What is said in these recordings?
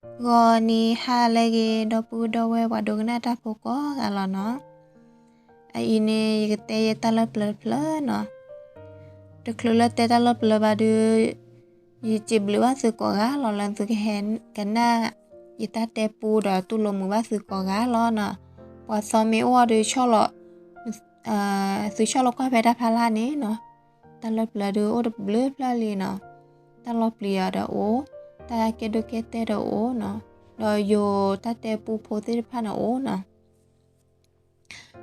ဂီၤနံၤဟါလၢအဂ့ၤ ဒီပုၢ်ဒီဝဲၢ်ပှၤဒိကနၣ်တၢ်ဖိကိးဂၤလီၤနီၤ. အအံၤန့ၣ် ယကတဲယတၢ်လၢပျၢၤတဖျၢၣ်နီၤ. တချုးလၢတဲတၢ်လၢပျၢၤဘၣ်ဒီး ယစံးဘျုးဘၣ်သုကိးဂၤလီၤ လၢသုကဟဲကနၣ်ယတၢ်တဲပူဒီးတူၢ်လိာ်မုာ်ဘၣ်သုကိးဂၤလီၤနီၤ. ပှၤသီမ့ၢ်အိၣ်ဒီး ဆီၣ်လီၤ သုဆီၣ်လီၤကွၢ်ဖဲတၢ်ဖးလၢ်န့ၣ်နီၤ. တၢ်လၢပျၢၤဒုးအိၣ်တဘျုးဖျၢၣ်လံနီၤ. တၢ်လီၤပျံၤအီၤဒီးအိၣ်, တၢ်ကဲဒိၣ်ကဲတဲာ်ဒီးအိၣ်နီၤ. ဒီးယိၤတၢ်တဲပူဖိသ့ၣ်တဖၣ်န့ၣ်အိၣ်နီၤ.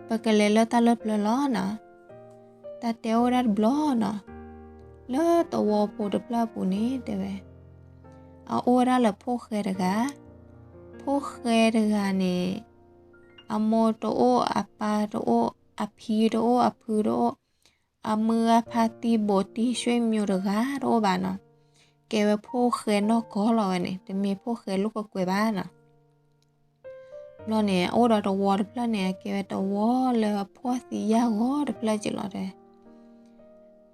ပကလဲၤလၢတၢ်လၢပျၢၤလီၤနီၤ. တၢ်တဲအိၣ်ဝဲဒၣ်တဘျီနီၤ. လၢသဝီဖိတဖျၢၣ်အပူၤန့ၣ်တဲဝဲ, အအိၣ်ဝဲဒၣ်လၢဖိၣ်ဃဲတဂၤ. ဖိၣ်ဃဲတဂၤန့ၣ် အမိၢ်တအိၣ် အပၢ်တအိၣ် အဖံတအိၣ် အဖုတအိၣ်, အမုၢ်အဖါတံၢ်ဘိးတံၢ် ဆွေမျိုးတဂၤတအိၣ်ဘၣ်နီၤ. ကဲဝဲဖိၣ်ဃဲနီၢ်ကီၢ်လီၤဝဲန့ၣ် တမ့ၢ်ဖိၣ်ဃဲလိာ်ကွဲကွဲဘၣ်နီၤ. ဘျီန့ၣ် အအိၣ်ဒီးတဝီတဖျၢၣ်န့ၣ် အကဲဝဲတဝီလၢဖှီၣ်သံယာ်ဂီၤတဖျၢၣ်က့ၤလီၤတဲဝဲ.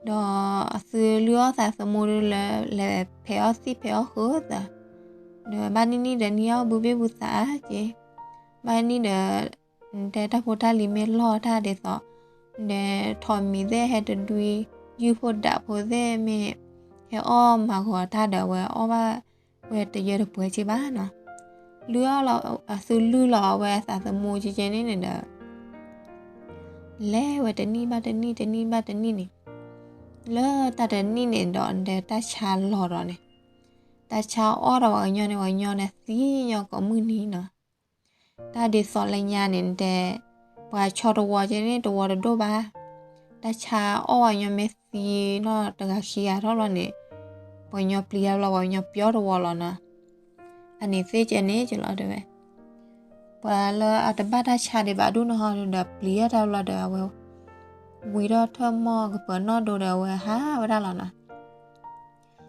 ဒီးအသုလုၢ်အီၣ်သးသမူဒုးလၢ လဲၤဖဲးအီၣ်သံၣ်ဖဲးအီၣ်ဃုာ်သး, ဒီးဘၣ်နံၣ်နံၣ်ဒီးနံၣ်အီၣ်ဘုဘ့ၣ်ဘုသးက့ၤ, ဘၣ်နံၣ်ဒီး တဲတၢ်ဖိတၢ်လံၤမ့ၢ်လီၢ်တၢ်ဒ်သိး, ဒီးထိးမံၤသ့ၣ်ဟဲတဒွံ, ယုၢ်ဖိဒးဖိသ့ၣ်မ့ၢ်ဟဲအီၣ်မၤဂီၤတၢ်ဒီး အဝဲအီၣ်ဘၣ်ဝဲတယၢတပှဲၤက့ၤဘၣ်နီၤ. လုၢ်အီၣ်လီၤ, အသုလုၢ်လီၤအဝဲအသးသမူကဲကဲန့ၣ်န့ၣ်ဒီး လဲၤဝဲတနံၣ်ဘၣ်တနံၣ် တနံၣ်ဘၣ်တနံၣ်န့ၣ်, လၢတၢ်တနံၣ်န့ၣ်ဒီး တဲတၢ်ဆါလီၤဒီးန့ၣ်, တၢ်ဆါအီၣ်ဒီးပှၤကညီန့ၣ် ပှၤကညီန့ၣ်သံညီကိးမုၢ်နံၤနီၤ. တၢ်ဒ်သိးလၢညါန့ၣ်တဲ, ပှၤဆီတဝီကဲန့ၣ် တဝီတဒိၣ်ဘၣ်. တၢ်ဆါအီၣ်ပှၤကညီမ့ၢ်သံနီၢ်တဂၤခံဂၤထီၣ်ဘျီန့ၣ်, ပှၤကညီပျံၤအါဘျီ ပှၤကညီပျီတဝီလီၤနီၤ. အန့ၣ်သ့ၣ်ကဲန့ၣ်က့ၤလီၤတဲဝဲ. ပှၤလၢအတဘၣ်တၢ်ဆါဒံးဘၣ်ဒူၣ်နီၢ်ဟီဒီး ပျံၤအါတၢ်ဘျီဒီး အဝဲဝံၤထီၣ်ထၢၣ်မီၢ်ကပၢၤနီၢ်ဒိဒီး အဝဲဟးဝဲဒၣ်လီၤနီၤ.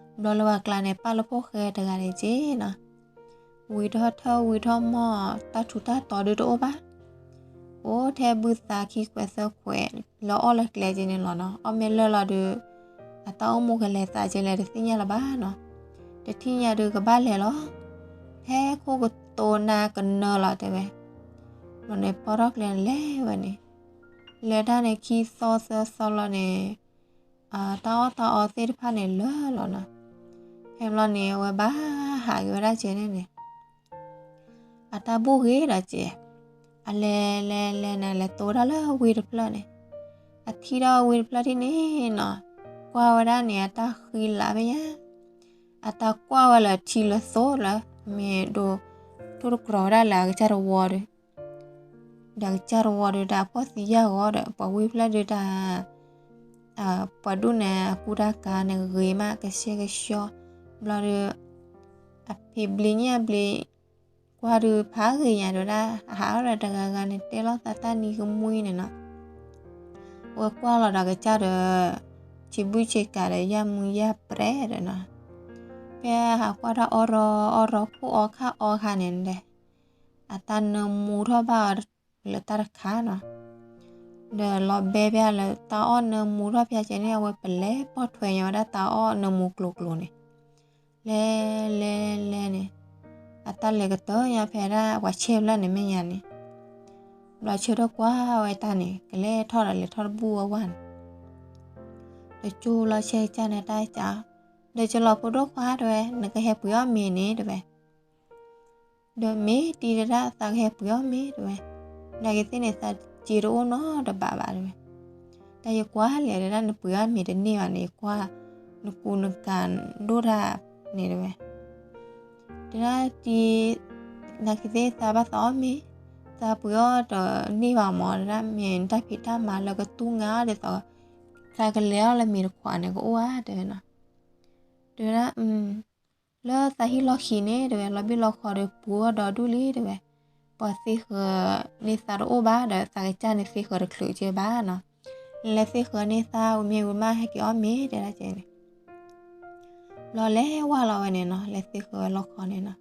ဘျီလၢပှၤကျါန့ၣ် ပာ်လၢဖိၣ်ဃဲတဂၤန့ၣ်က့ၤနီၤ. ဝံၤထီၣ်ထၢၣ်ဝံၤထီၣ်မီၢ် တၢ်ထူးတၢ်တီၤဒုးတအိၣ်ဘၣ်. အိၣ်ထဲဘုသးခံခွဲးသၢခွဲး လၢအီၣ်လၢကျဲက့ၤန့ၣ်လီၤနီၤ. အီၣ်မ့ၢ်လၢာ်လီၤဒီး အတၢ်အိၣ်မူကလဲၤသးက့ၤလဲၣ်တသ့ၣ်ညါလၢၤဘၣ်နီၤ. တထံၣ်ညါဒုးကဘၣ်လဲၤလီၤ. ဖဲခိၣ်ကတိၤနၤကနၢၤလီၤတဲဝဲ. ဘျီန့ၣ် ပီထီၣ်ကျဲလဲၤဝဲန့ၣ်, လဲၤတၢ်န့ၣ်ခံသီသၢသီလီၤန့ၣ် တၢ်အီၣ်တၢ်အီသ့ၣ်တဖၣ်န့ၣ်လၢာ်လီၤနီၤ. ဖဲဘျီန့ၣ် အဝဲဘၣ်ဟးက့ၤဝဲဒၣ်ကဲန့ၣ်န့ၣ် အတၢ်ဘူၣ်ဂ့ၤဒီးကဲ, အလဲၤလဲၤလဲၤန့ၣ် လဲၤတိၤဝဲဒၣ်လၢဝ့ၢ်တဖျၢၣ်န့ၣ်, အထံၣ်ထီၣ်ဝ့ၢ်တဖျၢၣ်ထံၣ်န့ၣ်နီၤ, ကွၢ်ဝဲဒၣ်န့ၣ် အတၢ်ဃံလၤဖဲညါ, အတၢ်ကွၢ်ဝဲလၢထံလၢသိလၢ မ့ၢ်ဒိးထိၣ်တကြီၤဝဲဒၣ်လၢအကစၢ်တဝီဒီး ဒီးကစၢ်တဝီဒီးတၢ်ဖှီၣ်သံယာ်ဂီၤဒီး ပှၤဝ့ၢ်ဖျၢၣ်ဒုးတၢ် ပှၤဒူၣ်န့ၣ် အကူတၢ်ကၤန့ၣ်ဂ့ၤမး ကဆှဲကဆှီ, ဘျီဒီး အဖံးဘျ့ညၣ်ဘျ့, ကွၢ်ဒုးဖးဂ့ၤညါဒိးဒၣ် အဟးအီၣ်ဒီးတဂၤဂၤန့ၣ် တဲလိာ်သးတၢ်နံၤကမှံန့ၣ်နီၤ, ဝဲကွၢ်လီၤဒီးကစၢ်ဒီး ဆံးဘုၣ်ဆံးကးဒီး ယၢ်မူယၢ်ပြဲဒီးနီၤ, ဖဲအဟးကွၢ်တၢ်အီၣ်ရီအီၣ်ရီခိၣ်အီခါအီခါန့ၣ်ဒီး အတၢ်နၢမူထီၣ်ဘၣ်အီၤလၢတၢ်တခါနီၤ, ဒီးလီၤဘဲဖဲလၢတၢ်အီၣ်နၢမူထီၣ်ဖဲကဲန့ၣ် အဝဲပလဲၤပိာ်ထွဲညါဝဲဒၣ်တၢ်အီၣ်နၢမူကျိၤကျိၤန့ၣ်, လဲၤလဲၤလဲၤန့ၣ်, အတၢ်လဲၤကတၢၢ်ညါဖဲဒၣ်ပှၤဆဲဖျၢၣ်န့ၣ်မဲာ်ညါန့ၣ်, ဘျီဆၢထၢၣ်ကွၢ်ဝဲတၢ်န့ၣ် ကလဲၤထီၣ်ဒီးလဲၤထီၣ်တဘူၣ်ဝဲဝဲန့ၣ်, ဒီးကၠိလီၤဆဲကစၢ်န့ၣ်တၢ်ကၠီ, ဒီးကလီၤဖိဒိၣ်ခွါတဲဝဲ နကဟဲပှ့ၤအီၣ်မ့ၤန့ၣ်တဲဝဲ ဒီးမ့ၢ်တံၤတဒၣ်သးကဟဲပှ့ၤအီၣ်မ့ၤတဲဝဲ, နာ်က့သ့ၣ်န့ၣ် သးစ့တအိၣ်နီတဘးဘၣ်တဲဝဲ, တၢ်ယကွၢ်လဲၣ်တဲဒၣ် နပှ့ၤအီၣ်မ့ၤတန့ၢ်ဘၣ်န့ၣ် ယကွၢ်နကူနကၤဒိၣ်တၢ်န့ၣ်တဲဝဲ, တဲဒၣ်တံၤ, နာ်က့သ့ၣ်သးဘၣ်သးအီၣ်မ့ၤ, သးပှ့ၤအီၣ်ဒီးန့ၢ်ဘၣ်မးတဲဒၣ် မ့ၢ်တၢ်ဖံးတၢ်မၤလၢကတူၢ်ငါအီၤဒ်သိး သးကလဲၤအီၣ်လၢမ့ၤတခွးန့ၣ်ကအိၣ်ဧါတဲဝဲနီၤ, တဲဝဲဒၣ် လၢသးဟံၣ်လီၢ်ခံန့ၣ်တဲဝဲ လီၤဘံၣ်လီၤခီဒီးပှ့ၤအီၣ်ဒီးဒူၣ်လံတဲဝဲ, ပှၤသ့ဃၢၤန့ၢ်သးတအိၣ်ဘၣ်ဒီး သးကစၢ်န့ၣ်သ့ဃၢၤတချုးကဲဘၣ်နီၤ, နလဲၤသ့ဃၢၤန့ၢ်သးဝံၤမ့ၢ်ဝံၤမး ဟဲက့ၤအီၣ်မ့ၤတဲဒၣ်ကဲန့ၣ် ဘျီလဲၤဝဲလီၤဝဲန့ၣ်နီၤ လဲၤသ့ဃၢၤဝဲလီၢ်ခီန့ၣ်နီၤ,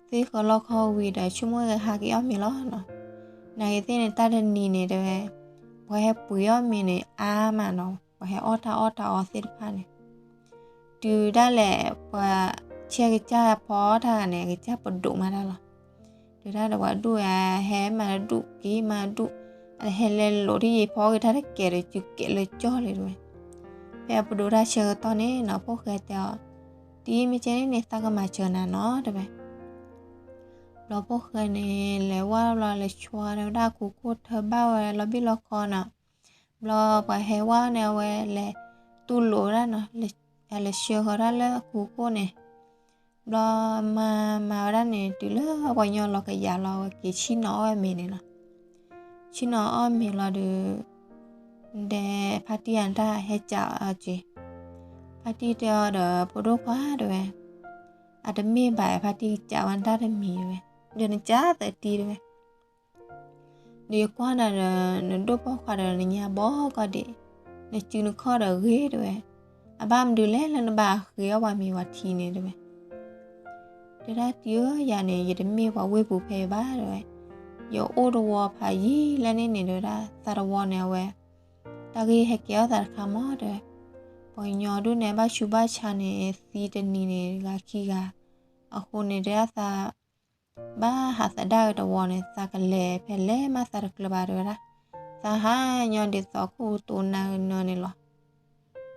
သ့ဃၢၤလီၢ်ခီဝံၤဒီး ဆိကမိၣ်ကဟးက့ၤအီၣ်မ့ၤလီၤနီၤ, နာ်က့သ့ၣ်န့ၣ် တၢ်တနံၤန့ၣ်တဲဝဲ, ပှၤဟဲပှ့ၤအီၣ်မ့ၤန့ၣ် အါမးနီၤ ပှၤဟဲအီၣ်တၢ်အီၣ်တၢ်အီသ့ၣ်တဖၣ်န့ၣ်, တုၤဒၣ်လဲာ်ပှၤ ဆဲးကစၢ်ဖီတၢ်ဂၤန့ၣ် ကစၢ်ပဒိၣ်မးတၢ်လီၤ. ဒီးတၢ်ဒီးပှၤဒူၣ်ဧါ ဟဲမၤတဒူၣ်က့ၤမၤဒူၣ်, အဟဲလဲၤလိာ်ဒ်ယံာ်ဖီက့ၤတၢ်တကဲးဒီးစုကဲးလၢကၠီၣ်လံတဝဲ. ဖဲအပဒိၣ်တၢ်ဆၢကတီၢ်န့ၣ်နီၤ ဖိၣ်ဃဲတဲအီၤ, တံၤမ့ၢ်ကဲန့ၣ်န့ၣ် သးကမၤစၢၤနၤနီၤတဝဲ. ဘျီဖိၣ်ဃဲန့ၣ် လဲၤဝဲဘျီလဲၤဆှၢဝဲဒၣ်ခူခိၣ်ထၢဘၣ်ဝဲလီၤဘံၣ်လီၤခီနီၤ. ဘျီပှၤဟဲဝဲန့ၣ် အဝဲလဲၤတူၢ်လိာ်ဝဲဒၣ်နီၤ, လဲၤဆှၢဃီၤတၢ်လၢခူခိၣ်န့ၣ်. ဘျီမၤမၤဝဲဒၣ်န့ၣ် တုၤလၢပှၤကညီလီၤကယၤလီၤ အဝဲက့ၤဆ့ၣ်နီၤအီၣ်ဝဲမ့ၤန့ၣ်လီၤ. ဆ့ၣ်နီၤအီၣ်မ့ၤလီၤဒီး ဒဲးဖါတံၢ်အတၢ်ဟဲကးအီၤက့ၤ. ဖါတံၢ်တဲအီၤဒီး ဖိဒိၣ်ခွါတဝဲ, အတမ့ၢ်ဘၣ် ဖါတံၢ်ကးဝဲနတၢ်တမံၤတဝဲ, ဒီးနကးသးတံၤတဝဲ. ဒီးယကွၢ်နၤဒီး နဒိၣ်ပိာ်ခွါဒီးနညါဘီကီၢ်ဒံး, နစုနခီၣ်ဒီးဂ့ၤတဝဲ, အဘၣ်မနုၤလဲၣ်လၢနဘၣ်ဃ့အီၣ်ပှၤမ့ၤပှၤထံန့ၣ်တဝဲ. တဲဒၣ်တံၤဧၢ ယၤန့ၣ် ယတမ့ၢ်ပှၤဝ့ၢ်ပူၤဖဲအံၤဘၣ်တဝဲ, ယအိၣ်တဝီဖးယံာ်လၢန့ၣ်န့ၣ်တဝဲဒၣ် သးတဝီန့ၣ်အဝဲ တၢ်ဂ့ၢ်ဟဲကဲထီၣ်သးတခါမးတဝဲ, ပှၤကညီဒိၣ်န့ၣ် ဘၣ်ဆူးဘၣ်ဆါန့ၣ် သံတနံၤန့ၣ် ဂၤခံဂၤ, အဃိန့ၣ်တဲဒၣ်သး ဘၣ်ဟးသဒၣ်က့ၤတဝီန့ၣ် သးကလဲၤဖဲလဲၣ်မးသးတကျၢၤဘၣ်တဝဲဒၣ်, သးဟးညီဒ်သိးခိၣ်တိနၤကနၢန့ၣ်လီၤ.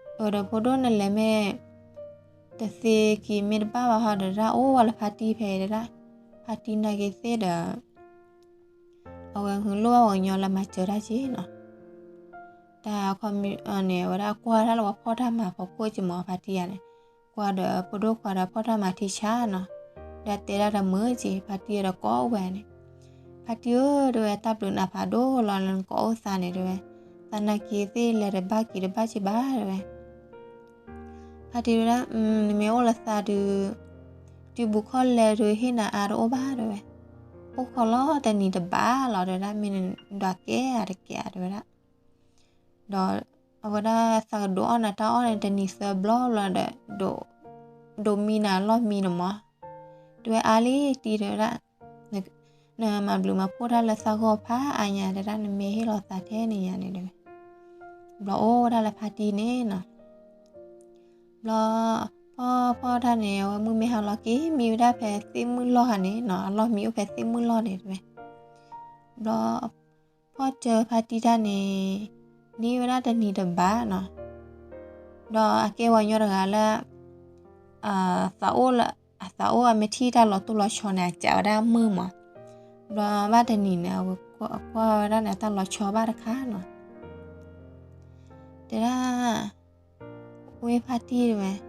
အၢ ဒီးဖိဒိၣ်နလဲၤမ့ၢ် တသ့က့ၤမ့ၢ်တဘၣ်ဘၣ်ဟီဒီးဒၣ် အိၣ်ဝဲလၢဖါတံၢ်ဖဲအံၤတဒၣ်, ဖါတံၢ်နာ်က့ၤသ့ၣ်ဒီး အဝဲဟူလိၣ်ဘၣ်ပှၤကညီလၢမၤစၢၤတၢ်က့ၤနီၤ. တၢ်ခီမ့ၢ်န့ၣ် အဝဲဒၣ်ကွၢ်တၢ်လၢပှၤဖီၣ်တၢ်မၤဖီခိၣ်က့ၤမး ဖါတံၢ်ယၤန့ၣ်, ကွၢ်ဒီးဖိဒိၣ်ခွါဒီးဖီၣ်တၢ်မၤထံဆါနီၤ, ဒီးတဲဒၣ်တမုာ်က့ၤ ဖါတံၢ်ဒီးကိးဝဲန့ၣ်, ဖါတံၢ်ဧၢ တဝဲ တၢ်ဘျုးနၤဖးဒိၣ်လီၤလၢနကိးအိၣ်သးန့ၣ်တဝဲ, သးနာ်က့ၤသ့ၣ်လဲၤတဘၣ်က့ၤတဘၣ်က့ၤဘၣ်တဝဲ. ဖါတံၢ်ဝဲဒၣ် နမ့ၢ်အိၣ်လၢသးဒုး တုၤဘူးခီလဲၤဒုးဟ့ၣ်နၤအါတအိၣ်ဘၣ်တဝဲ, အိၣ်ခိးလီၤတနံၤတဘးလီၤတဝဲဒၣ် မ့ၢ်နဒွးကဲအါတကဲးဧါတဝဲဒၣ်. ဒီးအဝဲဒၣ်သးကဒိးအီၣ်နၤတၢ်အီၣ်န့ၣ် တနံၤသၢဘျီဘျီဒီး ဒိးမံနၤလီၢ်မံန့ၣ်မး, တဝဲအါလံတံၤတဝဲဒၣ်, နမၤဘျုးမၤဖှိၣ်တၢ်လၢသးဂီၢ်ဖးအါညါတဒၣ် နမ့ၢ်ဟ့ၣ်လီၤသးထဲန့ၣ်ညါန့ၣ်တဝဲ. ဘျီအိၣ်ဝဲဒၣ်လၢဖါတံၢ်န့ၣ်နီၤ ဘျီဖီၣ်ဖီၣ်တၢ်န့ၣ် အဝဲမုၢ်မ့ၢ်ဟါလီၤက့ၤ မံဝဲဒၣ်ဖဲသ့ၣ်မုၢ်လီၢ်ဧါန့ၣ်နီၤ, အလီၢ်မံအိၣ်ဖဲသ့ၣ်မုၢ်လီၢ်န့ၣ်တဝဲ. ဘျီဖီၣ်စၢၤဖါတံၢ်တၢ်န့ၣ် န့ၢ်ဝဲဒၣ်တနံၤတဘးနီၤ, ဒီးအကဲပှၤကညီတဂၤလၢ သးအိၣ်လၢ အသးအိၣ်အမ့ၢ်ထံၣ်တၢ်လီၤတိၢ်လီၤဆီန့ၣ် အစံးဝဲဒၣ်မုာ်မး, ဘျီဘၣ်တနံၤန့ၣ် အဝဲကွၢ်ဝဲဒၣ်န့ၣ် အတၢ်လီၤဆီဘၣ်တခါနီၤ, တဲဒၣ် ဝ့ၢ်ဖါတံၢ်တဝဲ,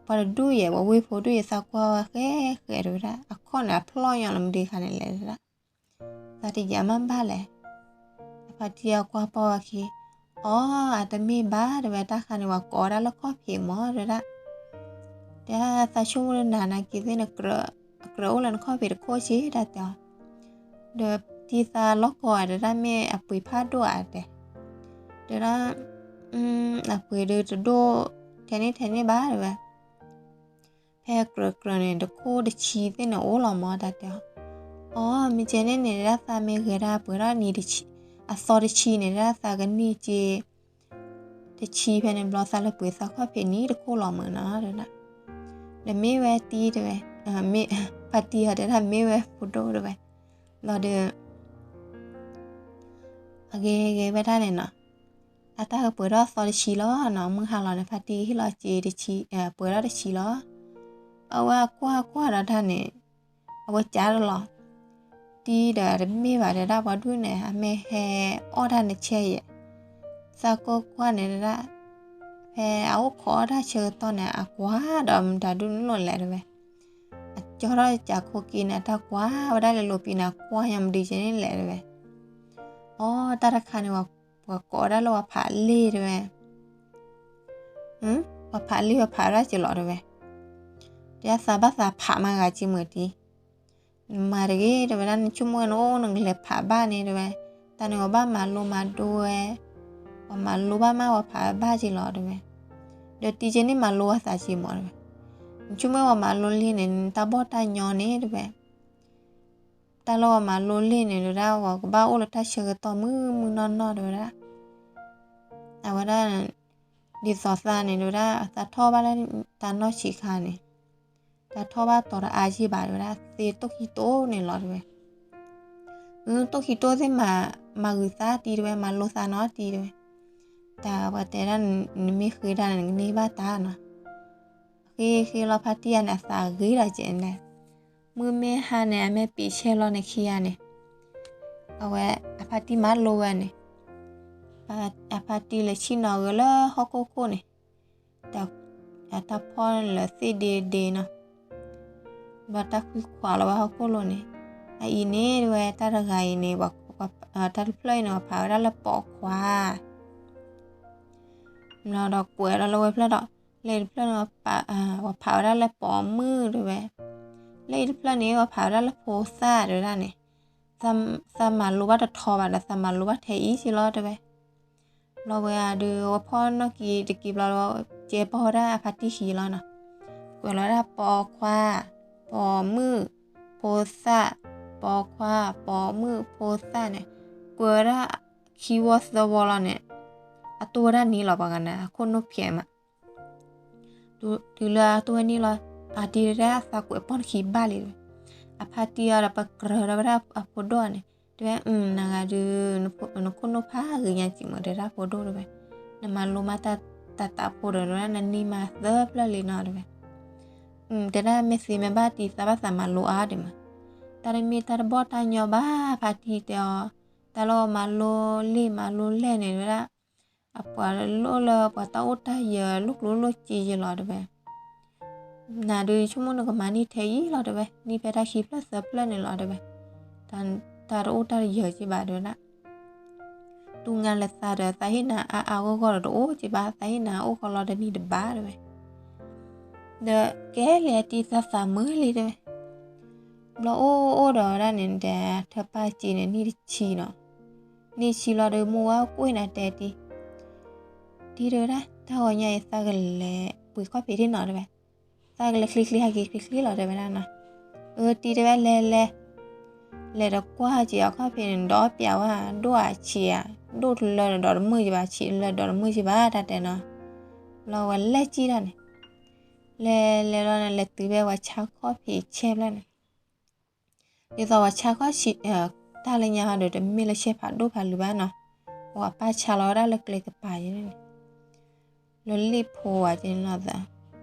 ပှၤတဒူၣ်ယဲၢ် ပှၤဝ့ၢ်ဖိဒူၣ်ယဲၢ် သးကွၢ်ဝဲဃဲဃဲတဝဲဒၣ် အခီၣ်န့ၣ် အဖျီၣ်ညီလၢမနုၤခါန့ၣ်လဲၣ်တဝဲဒၣ်, သးတယာ်မးဘၣ်လဲၣ်. ဖါတံၢ်အကွၢ်ပီၢ်ဝဲခံ, အီ အတမ့ၢ်ဘၣ်တဝဲ တၢ်ခါန့ၣ် ပှၤကိးဝဲဒၣ်လၢခီၣ်ဖံးမးတဝဲဒၣ်, တဲသးဆိကမိၣ်လၢနၤနာ်က့ၤသ့ၣ် နကြၢးအိၣ်လၢနခီၣ်ဖံးတခိၣ်က့ၤတၢ်တဲအီၤ, ဒီးတံၤသးလီၤကီၢ်တဝဲဒၣ် မ့ၢ်အပှ့ၤဖးဒိၣ်ဧါတဲ, တဲဒၣ် အပှ့ၤဒုးတဒိၣ်ထဲန့ၣ်ထဲန့ၣ်ဘၣ်တဝဲ, ဖဲကြၢးကြၢးန့ၣ် တခိၣ်တဆံသ့ၣ်န့ၣ်အိၣ်လီၤမး တၢ်တဲအီၤ, အီ မ့ၢ်ကဲန့ၣ်န့ၣ် ဒၣ်သးမ့ၢ်ဂဲၤဒၣ်ပှဲၤထီၣ်နံၤတဆံ, အသီတဆံန့ၣ် ဒၣ်သးကန့ၢ်က့ၤ တဆံဖဲန့ၣ်ဘျီ သးလၢပှ့ၤသးခီၣ်ဖံးနံၤတခိၣ်လီၤမးနီၤ တဝဲဒၣ်, ဒီးမ့ၢ်ဝဲတံၤတဝဲ, မ့ၢ် ဖါတံၢ်အီၤတဲဒၣ်မ့ၢ်ဝဲဖိဒိၣ်တဝဲ, ဘျီဒီး အဂ့ၤဂ့ၤဝဲဒၣ်န့ၣ်နီၤ, အတၢ်ကပှဲၤထီၣ်သီတဆံလီၤနီၤ, မုၢ်ဟါလီၤန့ၣ် ဖါတံၢ်ဟ့ၣ်လီၤစ့တဆံ, ပှဲၤထီၣ်တဆံလီၤ. အဝဲကွၢ်ကွၢ်ဒီးတၢ်န့ၣ်, အဝဲကးတလီၤ, တံၤဒီးတမ့ၢ်ဘၣ်တဲဒၣ် ပှၤဒူၣ်န့ၣ် အမ့ၢ်ဟဲအီၣ်တၢ်နဆဲးယဲၢ်, သးကိးကွၢ်န့ၣ်တဲဒၣ်, ဖဲအအိၣ်ခိးအီၣ်တၢ်ဆၢကတီၢ်န့ၣ် အကွၢ်ဒီးမတၤဒူၣ်နုာ်လီၤလဲၣ်တဝဲ, အကၠီထီၣ်ကးခိၣ်က့ၤန့ၣ် အတၢ်ကွၢ်ဝဲဒၣ်လၢလိာ်ပံၤန့ၣ် အကွၢ်ညါမဒုးကဲန့ၣ်လဲၣ်တဝဲ, အီ တၢ်တခါန့ၣ် ပှၤကိးဝဲဒၣ်လၢပှၤဖးလ့ၢ်တဝဲ, ပှၤဖးလ့ၢ်ပှၤဖးဝဲဒၣ်က့ၤလီၤတဝဲ, တဲသးဘၣ်သးဖးမၤဂၤက့ၤမုာ်တံၤ, နမၤတဂ့ၤတဝဲဒၣ် နဆိကမိၣ်ဝဲနအိၣ်နကလဲၤဖးဘၣ်န့ၣ်တဝဲ, တၢ်န့ၣ်ပှၤဘၣ်မၤလိမၤဒိဝဲ, ပှၤမၤလိဘၣ်မးပှၤဖးဝဲဘၣ်က့ၤလီၤတဝဲ, ဒီးတံၤကဲန့ၣ်မၤလိအသးက့ၤမးတဝဲ, နဆိကမိၣ်ပှၤမၤလိလ့ၢ်န့ၣ် နတၢ်ဘီၣ်တၢ်ညီန့ၣ်တဝဲ တၢ်လၢပှၤမၤလိလ့ၢ်န့ၣ် တဝဲဒၣ် ပှၤကဘၣ်အိၣ်လၢတၢ်ဆၢကတီၢ်မုၢ်မုၢ်နီၢ်နီၢ်တဝဲဒၣ်, အဝဲဒၣ် ဒ်သိးသးန့ၣ် တဝဲဒၣ် သးထီၣ်ဘၣ်လၢတၢ်နီၢ်ဆံးခါန့ၣ် တၢ်ထီၣ်ဘၣ်တီၤတအါက့ဘၣ် တဲဝဲဒၣ်, သ့တိၢ်ခံတိၢ်န့ၣ်လီၤ တဲဝဲ. အၢ တိၢ်ခံတိၢ်သ့ၣ်မး, မၤဂုာ်သးတံၢ် တဲဝဲ, မၤလိသးနီတံၢ် တဲဝဲ. တၢ်ပှၤတဲဒၣ်, နမ့ၢ်ဃ့တၢ်န့ၣ် နကန့ၢ်ဘၣ်တၢ်နီၤ. ဃ့ဃ့လီၤ ဖါတံၢ်ယၤန့ၣ် အသးဂ့ၤဒီးကဲန့ၣ်, မုၢ်မ့ၢ်ဟါန့ၣ် အမ့ၢ်ပံာ်ဆဲးလီၤန့ၣ်ခံဂၤန့ၣ်, အဝဲ အဖါတံၢ်မၤလိဝဲန့ၣ်, အဖါတံၢ်လဲၤဆံၣ်နီၤဂ့ၤလၢဟီၣ်ခိၣ်ခိၣ်န့ၣ်, တၢ်ဖီၣ်န့ၣ်လၢသ့ၣ်ဒ့ဒ့နီၤ, ဘျီတၢ်ကွံခွးလီၤဝဲဟီၣ်ခိၣ်လိၤန့ၣ်, အအံၤန့ၣ် တဲဝဲ တၢ်တဂၤအံၤန့ၣ်, တၢ်တဖျၢၣ်အံၤန့ၣ် ပှၤဖးဝဲဒၣ်လၢပိာ်ခွါ ဘျီဒီးကွဲးလီၤလၢဝဲဖျၢၣ်ဒီး, လၢအံၤတဖျၢၣ်န့ၣ် ပှၤဖးဝဲဒၣ်လၢပိာ်မုၣ် တဲဝဲ, လၢအံၤတဖျၢၣ်န့ၣ် ပှၤဖးဝဲဒၣ်လၢဖိသၣ် တဲဝဲဒၣ်န့ၣ်, သးမၤလိဘၣ်တထီဘၣ်ဒီး သးမၤလိဘၣ်ထဲအံၤက့လီၤ တဲဝဲ. ဘျီဝဲဒုး ဝဲဖီၣ်နီၣ်က့ၤတက့ၤဘျီ, ကဲပီၢ်ဝဲဒၣ်အဖါတံၢ်ခံလီၤနီၤ, ကွဲးလီၤဝဲဒၣ်ပိာ်ခွါ, ပိာ်မုၣ်, ဖိသၣ်, ပိာ်ခွါ, ပိာ်မုၣ်, ဖိသၣ်န့ၣ်, ကွဲးဝဲဒၣ်ခံဝီသၢဝီလီၤန့ၣ်, အတိၢ်ဝဲဒၣ်န့ၣ်လီၤ ပှၤဂၤန့ၣ် အခိၣ်နူာ်ဖျဲးမး တုၤလၢအတိၢ်ဝဲန့ၣ်လီၤ, အတံၤတဲဒၣ် သးကွဲးပီၢ်နခံဘၣ်လံ တဲဝဲ. အဖါတံၢ်အီၤဒီး ပကြၢးဒီးဝဲဒၣ်အဖိဒိၣ်န့ၣ်, တဲဝဲ, နဂၤဒုး, နခိၣ်နူာ်ဖးဂ့ၤညါက့မး တဲဒၣ်ဖိဒိၣ် တဲဝဲ, နမၤလိမးတၢ်သးဖိဒီး တဲဝဲဒၣ် နနံၣ်မးသၢဖျၢၣ်လံနီၤ တဲဝဲ. တဲဒၣ် မ့ၢ်သ့မ့ၢ်ဘၣ်တံၤ သးဘၣ်သးမၤလိအါဒံးမး, တၢ်တမ့ၢ်တၢ်တဘီၣ်တၢ်ညီဘၣ် ဖါတံၢ်တဲအီၤ, တၢ်လၢမၤလိလ့ၣ်မၤလိလဲၢ်န့ၣ် တဲဝဲဒၣ် အပှၤလိၣ်လၢပှၤတၢ်အိၣ်တၢ်ယၢၤ လိၣ်ကျိလိၣ်စ့ယဲလီၤ တဲဝဲ. နၤဒုး ဆိကမိၣ်နကမၤန့ၢ်ထဲအံၤလီၤ တဲဝဲ, န့ၢ်ဖဲတၢ်ခံဖျၢၣ်သၢဖျၢၣ်န့ၣ်လီၤ တဲဝဲ, တၢ်တအိၣ်တၢ်တယၢၤက့ဘၣ် တဲဝဲဒၣ်. တူၢ်ငါလၢသးဒီး သးဟ့ၣ်နၤအါအါဂီၢ်ဂီၢ်ဒီးတအိၣ်က့ဘၣ်, သးဟ့ၣ်နၤအိၣ်ဃီလီၤတနံၤတဘၣ် တဲဝဲ. ဒီးကဲလဲၣ်တံၤ သးသးမုာ်လံ တဲဝဲ. ဘျီအိၣ်အိၣ်ဒီးဝဲဒၣ်န့ၣ်ဒီး ထၢပၢ်စ့န့ၣ် နံၣ်တဆံနီၤ, နံၣ်ဆံလီၤဒီး မိၢ်ဝဲကွံာ်နၤတဲတံၤ, တံၤ တဲဝဲဒၣ် တၢ်ဂီၤညါအံၤ သးကလဲၤပှ့ၤခီၣ်ဖံးဒၣ်နီၤ တဲဝဲ, သးကလဲၤချ့ချ့ဟဲက့ၤချ့ချ့လီၤ တဲဝဲဒၣ်နီၤ. အၢ တံၤ တဲဝဲ လဲၤလဲၤ, လဲၤဒီးကွၢ်က့ၤအခီၣ်ဖံးန့ၣ် ဒီးပျးဝဲ ဒိၣ်အဆံးဧါ, ဒိၣ်တလၢဒီးဒီးတမုာ်က့ဘၣ်, ဆံးတလၢဒီးတမုာ်က့ဘၣ် တၢ်တဲနီၤ. ဘျီဝဲလဲၤကံၣ်တၢ်န့ၣ်, လဲၤလဲၤလီၤန့ၣ် လဲၤတုၤဖဲပှၤဆါခီၣ်ဖံးဆဲဖျၢၣ်န့ၣ် ဒ်သိးပှၤဆါခီၣ်ဖံး တၢ်လၢညါဟီဒီး တမ့ၢ်လၢဆဲဖးဒိၣ်ဖးလံၤဘၣ်နီၤ, ပှၤပၢ်ဆါလီၤဝဲဒၣ်လၢကျဲကပၤန့ၣ်, လၢလ့ၣ်ဖိဝဲက့န့ၣ်လီၤသး.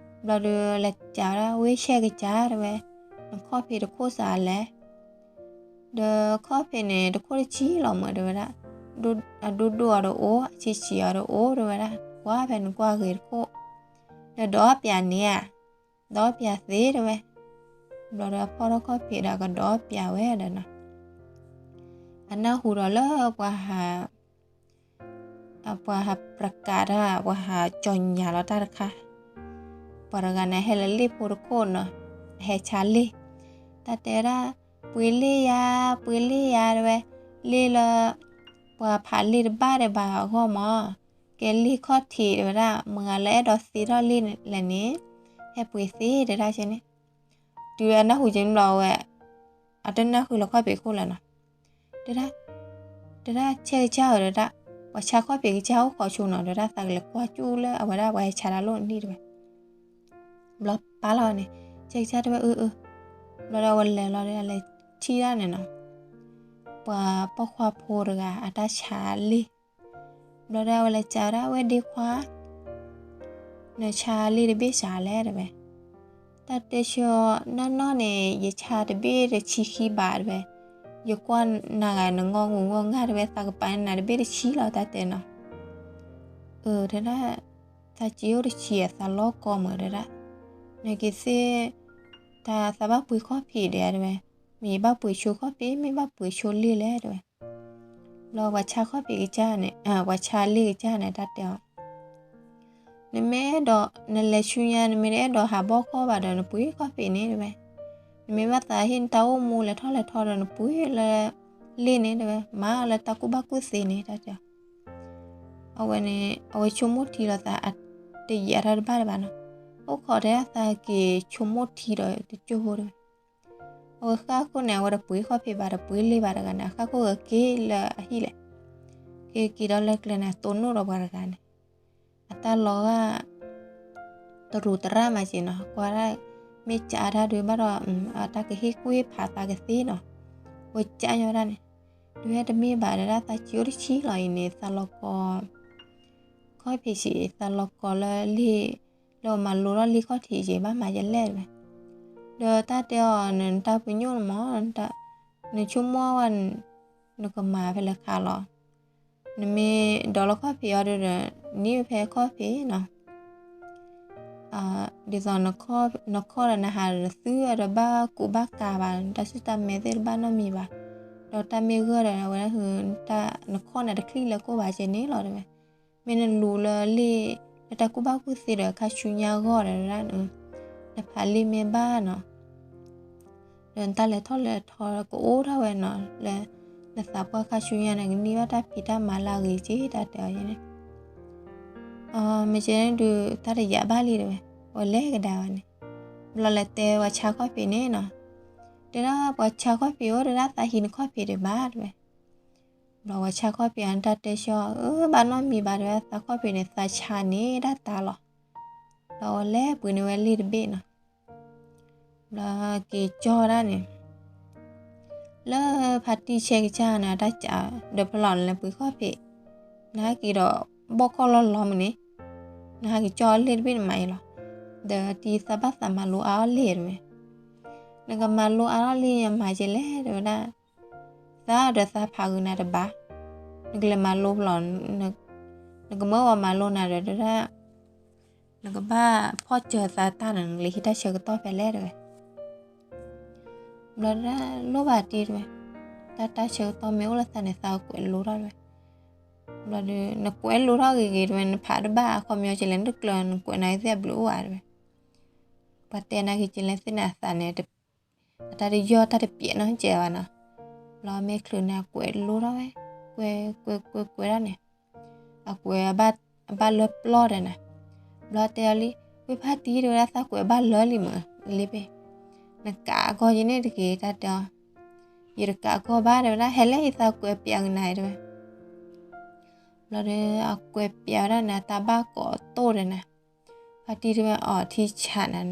ဘျီဒီးလဲၤကးဝဲဒၣ် ဝ့ၢ်ဆဲးကစၢ် တဲဝဲ, နခီၣ်ဖံးတခိၣ်စးလဲၣ်, ဒီးခီၣ်ဖံးန့ၣ် တခိၣ်တဆံလီၤမး တဲဝဲဒၣ်, အဒိၣ်ဒိၣ်အီၤတအိၣ် အဆံးဆံးအီၤတအိၣ် တဲဝဲဒၣ်, ကွၢ်ဖဲနကွၢ်ဂ့ၤတခိၣ်, ဒီးဒီးပျးန့ၣ်ဧါ ဒီးပျးသ့ တဲဝဲ. ဘျီဒီးအဖီၣ်ထီၣ်ခီၣ်ဖံးဒီးကဒီးပျးဝဲဒီးနီၤ, အနၢ်ဟူဒီးလၢပှၤဟး ပှၤဟးပြကးတၢ် ပှၤဟးကၠီညါလီၤတၢ်တခါ, ပှၤတဂၤန့ၣ် ဟဲလၢလ့ၣ်ဖိတခိၣ်နီၤ, ဟဲဆါလ့ၣ်, တၢ်တဲဝဲဒၣ် ပှ့ၤလ့ၣ်ယၤ ပှ့ၤလ့ၣ်ယၤ တဲဝဲ, လ့ၣ်လၢ ပှၤဖးလ့ၣ်တဘၣ်ဒီးဘၣ်အဂီၢ်မး, ကဲလ့ၣ်ခီၣ်ထံး တဲဝဲဒၣ်, မုၢ်ဂၤလၢအဲၣ်ဒိးသ့ထီၣ်လ့ၣ်လဲၣ်န့ၣ် ဟဲပှ့ၤသ့ တဲဒၣ်ကဲန့ၣ်. တုၤအနၢ်ဟူကဲန့ၣ်ဘျီဝဲ အတနၢ်ဃုာ်လၢခီၣ်ဖံးခိၣ်လၢၤနီၤ, တဲဒၣ် တဲဒၣ်ဆဲးကစၢ်ဧၢ တဲဒၣ်, ပှၤဆါခီၣ်ဖံးကစၢ်အိၣ်ခိးဆိနီၤ တဲဒၣ်, သးကလဲၤကွၢ်ကၠူၣ်လၢအဝဲဒၣ်ပှၤဟဲဆါတၢ်လိၣ်န့ၣ် တဲဝဲ. ဘျီပာ်လီၤန့ၣ် ဆဲးကစၢ်တဲဝဲ အၢ အၢ, ဘျီဒီးအဝဲလဲၤလီၤဒီး လဲၤထံၣ်ဒၣ်န့ၣ်နီၤ, ပှၤပိာ်ခွါဖိတဂၤ အတၢ်ဆါလ့ၣ်, ဘျီဒီးအဝဲလဲၤကးဝဲဒၣ် ဝဲၢ်ဒ့ခွါ နဆါလ့ၣ်တဘ့ၣ်စးလဲၣ် တဲဝဲ. တၢ်တဲဆၢ နီၢ်နီၢ်န့ၣ် ယဆါတဘ့ၣ်တဆံခံဘး တဲဝဲ, ယကွၢ်နၤဂၤနငီၢ်ငူးငီၢ်ငါ တဲဝဲ, သးကပာ်န့ၢ်နၤတဘ့ၣ်တဆံလီၤ တၢ်တဲနီၤ. အၢ တဲဒၣ်, သးစ့အိၣ်တဆံ သးလီၤကီမး တဲဒၣ်, နက့ၤသ့ၣ် တၢ်သးဘၣ်ပှ့ၤခီၣ်ဖံးဒီး တဲဝဲ, မ့ၢ်ဘၣ်ပှ့ၤဆိခီၣ်ဖံး မ့ၢ်ဘၣ်ပှ့ၤဆိလ့ၣ်လဲၣ် တဲဝဲ. ဘျီပှၤဆါခီၣ်ဖံးကစၢ်န့ၣ်, ပှၤဆါလ့ၣ်ကစၢ်န့ၣ် တၢ်တဲအီၤ, နမ့ၢ်အဲၣ်ဒိး နလဲၤဆူညါ နမ့ၢ်တအဲၣ်ဒိးဟးဘီၣ်ခီၣ်ဘၣ်ဒီး နပှ့ၤခီၣ်ဖံးန့ၣ် တဲဝဲ. နမ့ၢ်ဘၣ်သးဟ့ၣ်နတၢ်အိၣ်မူလဲၤထီၣ်လဲၤထီဒီး နပှ့ၤလၢလ့ၣ်န့ၣ် တဲဝဲ, မၤအီၤလၢတၢ်ကူၣ်ဘၣ်ကူၣ်သ့န့ၣ် တၢ်တဲအီၤ. အဝဲန့ၣ် အဝဲဆိကမိၣ်ထံလီၤသး တယာ်တၢ်တဘၣ်လၢၤဘၣ်နီၤ, အိၣ်ခိးတဲဒၣ်သးက့ၤဆိကမိၣ်ထံဒီးတကၠိဖိ တဲဝဲ. အဝဲဃၣ်ခိၣ်န့ၣ် အဝဲတပှ့ၤခီၣ်ဖံးဘၣ် တပှ့ၤလ့ၣ်ဘၣ်တဂၤန့ၣ် အဃၣ်ခိၣ်ဂၤက့ၤလၢအဟံၣ်လဲၣ်, က့ၤက့ၤဒီးလၢကျဲန့ၣ် တိၢ်နီၣ်ဒီးပှၤတဂၤန့ၣ်, အတၢ်လီၤဂာ် တရူးတရၣ်မးက့နီၤ, ကွၢ်ဒၣ် မ့ၢ်ကးတၢ်ဒုးဘၣ်ဒီး တၢ်ကဟ့ၣ်ကူၣ်ဟ့ၣ်ဖးသးကသ့နီၤ, ဝဲကးညီဒၣ်န့ၣ်, ဒုးဟဲတမ့ၢ်ဘၣ်ဒီးဒၣ်သးစံးအိၣ်တဆံလီၤအံၤန့ၣ် သးလီၤကီ ခီၣ်ဖံးဆံး သးလီၤကီလၢလ့ၣ် လၢအမၤလိထီၣ်လ့ၣ်ခီၣ်ထံးက့ၤ ဘၣ်မၤယလဲၣ်တဝဲ, ဒီးတၢ်တဲအီၤ နတၢ်ပညိၣ်မး နဆိကမိၣ်ဝဲ နကမၤဖဲလဲၣ်ခါလီၤ, နမ့ၢ်ဒိးလၢခီၣ်ဖံးအီၤဒီး နံၣ်ဝဲဖဲခီၣ်ဖံးနီၤ ဒ်သိး နခီၣ်ဒီးနဟးဒီး နသုဒီးဘၣ်ကူးဘၣ်ကၤဘၣ် တၢ်ဆူၣ်တၢ်မဲသ့ၣ်တဘၣ်နီတမံၤဘၣ်, ဒီးတၢ်မ့ၢ်ဂၢၢ်ဒီးဝဲဒၣ် နခီၣ်န့ၣ်တချံၣ်လၢကိၢ်ဘၣ်ကဲန့ၣ်လီၤတဝဲ, မ့ၢ်နလူၤလၢလ့ၣ် လၢတၢ်ကူၣ်ဘၣ်ကူၣ်သ့ဒီးခါဆူညါအဂီၢ်ဒီးဝဲဒၣ် နဖးလ့ၣ်မ့ၢ်ဘၣ်နီၤ ဒီးနတၢ်လဲၤထီၣ်လဲၤထီကအိၣ်ထီၣ်ဝဲနီၤ လၢနသးပှၢ်ခါဆူညါန့ၣ် ကန့ၢ်ဘၣ်တၢ်ဖံးတၢ်မၤလၢအဂ့ၤက့ တၢ်တဲအီၤန့ၣ်, မ့ၢ်ကဲန့ၣ်ဒုး တၢ်တယာ်ဘၣ်လံတဝဲ, ဝဲလဲၤကဒါဝဲန့ၣ်, ဘျီလဲၤတဲပှၤဆါခီၣ်ဖံးန့ၣ်နီၤ, တဲဒၣ်ပှၤဆါခီၣ်ဖံးအိၣ် တဲဒၣ်သးဟံးနခီၣ်ဖံးဒံးဘၣ်တဝဲ ဘျီပှၤဆါခီၣ်ဖံးအတၢ်တဲဆၢ အၢ ဘၣ်နီတမံၤဘၣ်တဝဲ သးခီၣ်ဖံးန့ၣ် သးဆါန့ၣ်ဒၣ်တၢ်လီၤ, ဘျီဝဲလဲၤပှ့ၤန့ၢ်ဝဲလ့ၣ်တဘ့ၣ်နီၤ, ဘျီက့ၤကၠီဒၣ်န့ၣ် လၢဖါတံၢ်ဆဲးကစၢ်န့ၣ် တၢ်ကးဒီးဖျီၣ်န့ၣ် လဲၤပှ့ၤခီၣ်ဖံး, နဟဲက့ၤဒီးဘီၣ်ခီၣ်လီၤလီၤမးန့ၣ်, နဟဲက့ၤကၠီလ့ၣ်တဘ့ၣ်န့ၣ်မးအံၤလီၤ, ဒီးတံၤသးဘၣ်သးမၤလိအါအီၣ်လ့ၣ်တဝဲ, နကမၤလိအါအီၣ်လ့ၣ်မၤကဲလဲၣ်တဝဲဒၣ်, သးဒီးသးဖးဂုာ်နၤတဘၣ်, နကလဲၤမၤလိဖျီၣ်, နကမၢပှၤမၤလိနၤဒီးတဝဲဒၣ် နကဘၣ်ဖီၣ်စၢၤသးတၢ်န့ၣ် နကလဲၤဟံးတၢ်ဆၢကတီၢ်ဖဲလဲၣ်တဝဲ, ဘျီဒၣ်လိၣ်ဘၣ်တံၢ်တဝဲ, တၢ်တၢ်ဆၢကတီၢ်မ့ၢ်အိၣ်လၢသးန့ၣ် သးကွဲးလိထီၣ်တဝဲ, ဘျီဒီး နကွဲးလိထီၣ်ဂ့ၤဂ့ၤတဝဲ နဖးတဘၣ်အခီပညီကဲလဲၣ် နတကျၢၤ နကွဲးနၤကသ့ၣ်အဘျုးအိၣ်ဧါတဝဲ, ပှၤတဲနၤက့ၤကဲလဲၣ်သ့ၣ်န့ၣ် အသးန့ၣ် အတၢ်တယီၢ်တၢ်တပျဲးနီတစဲးဘၣ်နီၤ, ဘျီမ့ၢ်ချုးန့ၣ် အကွဲးလိထီၣ်ဝဲ, ကွဲးကွဲးကွဲးကွဲးဒၣ်န့ၣ်, အကွဲးအဘၣ်လၢပျီၢ်ဒီးနၤ, ဘျီတဲအီၤလံ, ဝ့ၢ်ဖါတံၢ်တဝဲဒၣ် သးကွဲးဘၣ်လၢလံမး, လ့ၣ်ဘ့ၣ်, နကးအဂီၢ်ယဲန့ၣ်တဂ့ၤ တၢ်တဲအီၤ, ယတကးအဂီၢ်ဘၣ်တဝဲဒၣ် ဟဲလဲၣ်ယသးကွဲးပျးကနၤတဝဲ ဘျီဒီး အကွဲးပျးဝဲဒၣ်န့ၣ် တၢ်ဘၣ်ကိးတိၢ်ဒီးနၤ, ဖါတံၢ်တဝဲအီၤထံဆးနၤ,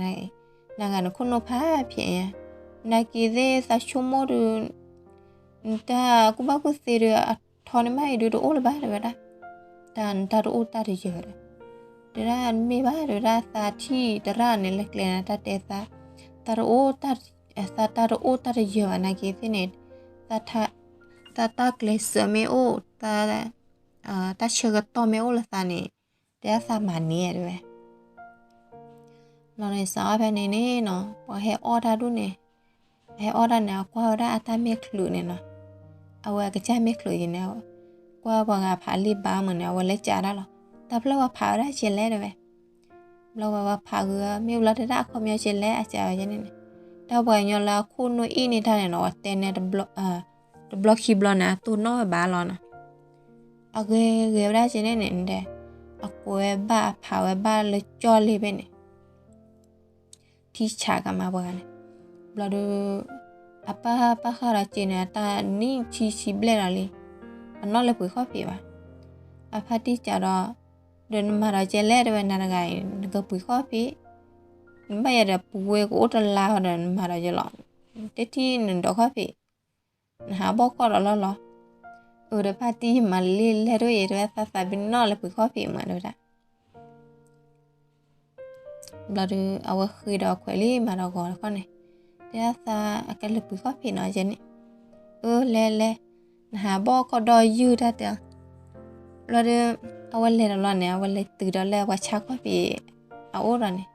နဂၤနခိၣ်နူာ်ဖးဖျဲးညါ, နက့ၤသ့ၣ်သးဆိကမိၣ်ဒီး နတၢ်ကူၣ်ဘၣ်ကူၣ်သ့ဒီး အထီန့ၢ်မးအံၤဒုးတအိၣ်လၢၤဘၣ်တဝဲဒၣ်, တၢ်နတၢ်တအိၣ်တၢ်တယၢၤဒီး, တဝဲဒၣ်မ့ၢ်ဘၣ်တဝဲဒၣ် သးထံၣ်တရၣ်န့ၣ် လၢကျဲန့ၣ် တၢ်တဲသး, တၢ်တအိၣ် သးတၢ်တအိၣ်တၢ်တယၢၤဘၣ် နက့ၤသ့ၣ်န့ၣ်, သးတၢ်ကျဲးစၢးမ့ၢ်အိၣ်, တၢ်ဆၢကတီၢ်မ့ၢ်အိၣ်လၢသးန့ၣ်, တဲဒၣ်သးမၤန့ၢ်တဝဲ ဘျီန့ၣ်စးအီၣ်ဖဲန့ၣ်န့ၣ်နီၤ ပှၤဟဲအီၣ်တၢ်ဒူၣ်န့ၣ်, ဟဲအီၣ်တၢ်န့ၣ် အကွၢ်ဝဲဒၣ်အတၢ်မ့ၢ်ချုးန့ၣ်နီၤ, အဝဲအကစၢ်မ့ၢ်ချုးယံၤန့ၣ်, ကွၢ်ပှၤဂၤဖးလံာ်ဘါမုၢ်န့ၣ် အဝဲလဲၤကးတၢ်လီၤ, တၢ်ဖျၢၣ်ပှၤဖးဝဲဒၣ်ကဲလဲၣ်တဝဲ ဘျီဝဲပှၤဖးဂုာ် မ့ၢ်ဘျီတဒၣ်အခီပညီကဲလဲၣ် အကးဝဲန့ၣ်န့ၣ်, တၢ်ပှၤကညီလၢအခိၣ်နူာ်အ့ၣ်န့ၢ်တၢ်န့ၣ်နီၤ ပှၤတဲန့ၣ် တဘျီခံဘျီန့ၣ် အတိၢ်နီၣ်ဝဲဘၣ်လီၤနီၤ, အဂ့ၤဂ့ၤဝဲဒၣ်ကဲန့ၣ်န့ၣ် အကွဲးဘၣ်အဖးဝဲဘၣ်လၢကၠီလ့ၣ်ဘ့ၣ်န့ၣ် ထံဆးကမၤပှၤဂၤန့ၣ်, ဘျီဒီး အပၢ်ပၢ်ဃာ်ဒီးက့ၤန့ၣ် အတၢ်နံၣ်ဆံဆံဘျဲၣ်လီၤလံ, အနီၣ်လဲၤပှ့ၤခီၣ်ဖံးဘၣ်, အဖါတံၢ်စးဒီး, ဒီးနမၤဒီးကဲလဲၣ်တဝဲနၤတဂၤအံၤ နကပှ့ၤခီၣ်ဖံး, နဘၣ်ယၤဒီးပှ့ၤကအိၣ်တလါဃီဒီးနမၤဒီးကဲလီၤ, တထံၣ်နဒိးခီၣ်ဖံး, နဟးဘီၣ်ခီၣ်ဒီးလီၢ်လီၤ, အၢ ဒီးဖါတံၢ်ယမၤလံလဲၣ်ဒိၣ်အံၤ တဝဲသးသးပ့ၤနီၣ်လဲၤပှ့ၤခီၣ်ဖံးမးတဝဲဒၣ် ဘျီဒီး အဝဲဃ့ဒီးခွဲးလံမးဒီးဂီၤတခီန့ၣ်, တဲဒၣ်သးအကလဲၤပှ့ၤခီၣ်ဖံးနီၤယဲန့ၣ်, အၢ လဲၤလဲၤ, နဟးဘီၣ်ခီၣ်ဒီးယုၢ်တၢ်တဲအီၤ, ဘျီဒီး အဝဲလဲၤဒီးလီၤန့ၣ် အဝဲလဲၤတုၤဒီးလၢပှၤဆါခီၣ်ဖံးအအိၣ်ဒီးန့ၣ်,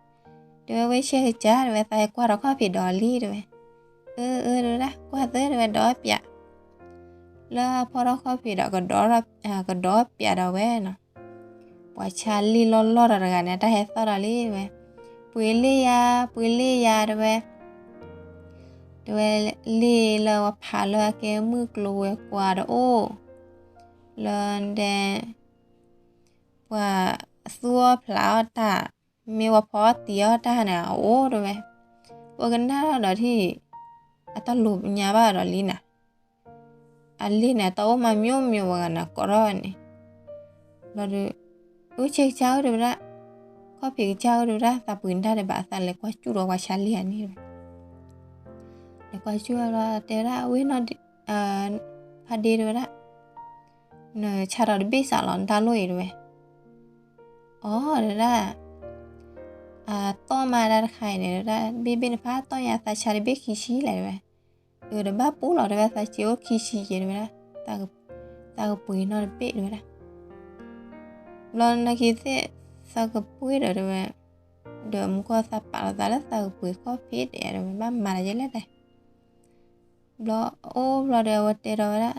တဲဝဲဝဲဆဲးကစၢ်တဝဲသးဟဲကွၢ်ဒီးခီၣ်ဖံးဒီးလံတဝဲ, အၢ အၢ တဝဲဒၣ် ကွၢ်သၢတဝဲဒီးပျး လၢအဖီထီၣ်ခီၣ်ဖံးဒီး ကဒီးပျးဒီးဝဲနီၤ, ပှၤဆါလံာ်လီၢ်လီၢ်ဒီးတဂၤန့ၣ် တၢ်ဟဲသီၣ်ဒီးလံဝဲ, ပှ့ၤလံာ်ယၤ ပှ့ၤလံာ်ယၤတဝဲ, တဝဲလံာ်လၢပှၤဖးလၢအကဲမုၢ်ကျိၤဝဲၤကွာ်တအိၣ်, လၢဒဲ ပှၤသူၣ်အီၣ်ဖျးအီၣ်တၢ်, မ့ၢ်ပှၤဖီအီၣ်တံၤအီၣ်တၢ်န့ၣ် အအိၣ်တဝဲ, ပှၤကနၣ်ဒီးထံၣ်, အတၢ်လိၤညါဘၣ်ဒီးလံနၤ, အလံာ်န့ၣ် တၢ်အိၣ်မးမျိးမျိးဝဲဂၤန့ၣ် ကိးထီၣ်ဝဲန့ၣ်, ဘျီဒီး, အၢ ဆဲးကစၢ်ဧၢ တဝဲဒၣ်, ဖံးကစၢ်ဧၢ တဲဝဲဒၣ်, သးပှ့ၤနတၢ်ဒံးဘၣ်, သးလဲၤကွၢ်စူၣ်ဒီးပှၤဆါလံာ်ဧါန့ၣ်ဝဲ. လဲၤကွၢ်စူၣ်လီၤ တဲဝဲဒၣ်, ဝ့ၢ်နီၢ်, ဖါဒ့ တဲဝဲဒၣ်, နဆါဒီးတဘ့ၣ်စးလီၤ နတၢ်လိၣ်အံၤ တဲဝဲ. အိ တဲဝဲဒၣ်, အတီၢ်မးတၢ်တခါအံၤန့ၣ် တဲဝဲဒၣ်, ဘ့ၣ်ဘ့ၣ်န့ၣ် ဖးတီၢ်ညါ သးဆါတဘ့ၣ်ခံဆံလဲၣ် တဲဝဲ. အၢ တဘၣ်ပူၤလီၤ တဲဝဲ, သးစ့အိၣ်ခံဆံယဲ တဲဝဲဒၣ်, သးကပှ့ၤနီတဘ့ၣ် တဲဝဲဒၣ်. ဘျီနာ်က့ၤသ့ၣ် သးကပှ့ၤဒီး တဲဝဲ, ဒီးမူကီၢ်သးပာ်လီၤသးလၢသးကပှ့ၤခီၣ်ဖံးတဲ တဲဝဲ, ဘၣ်မၤတယဲလဲၣ်တဲ. ဘျီအိၣ်ဘျီဒီး အဝဲတဲဒီးဝဲဒၣ်,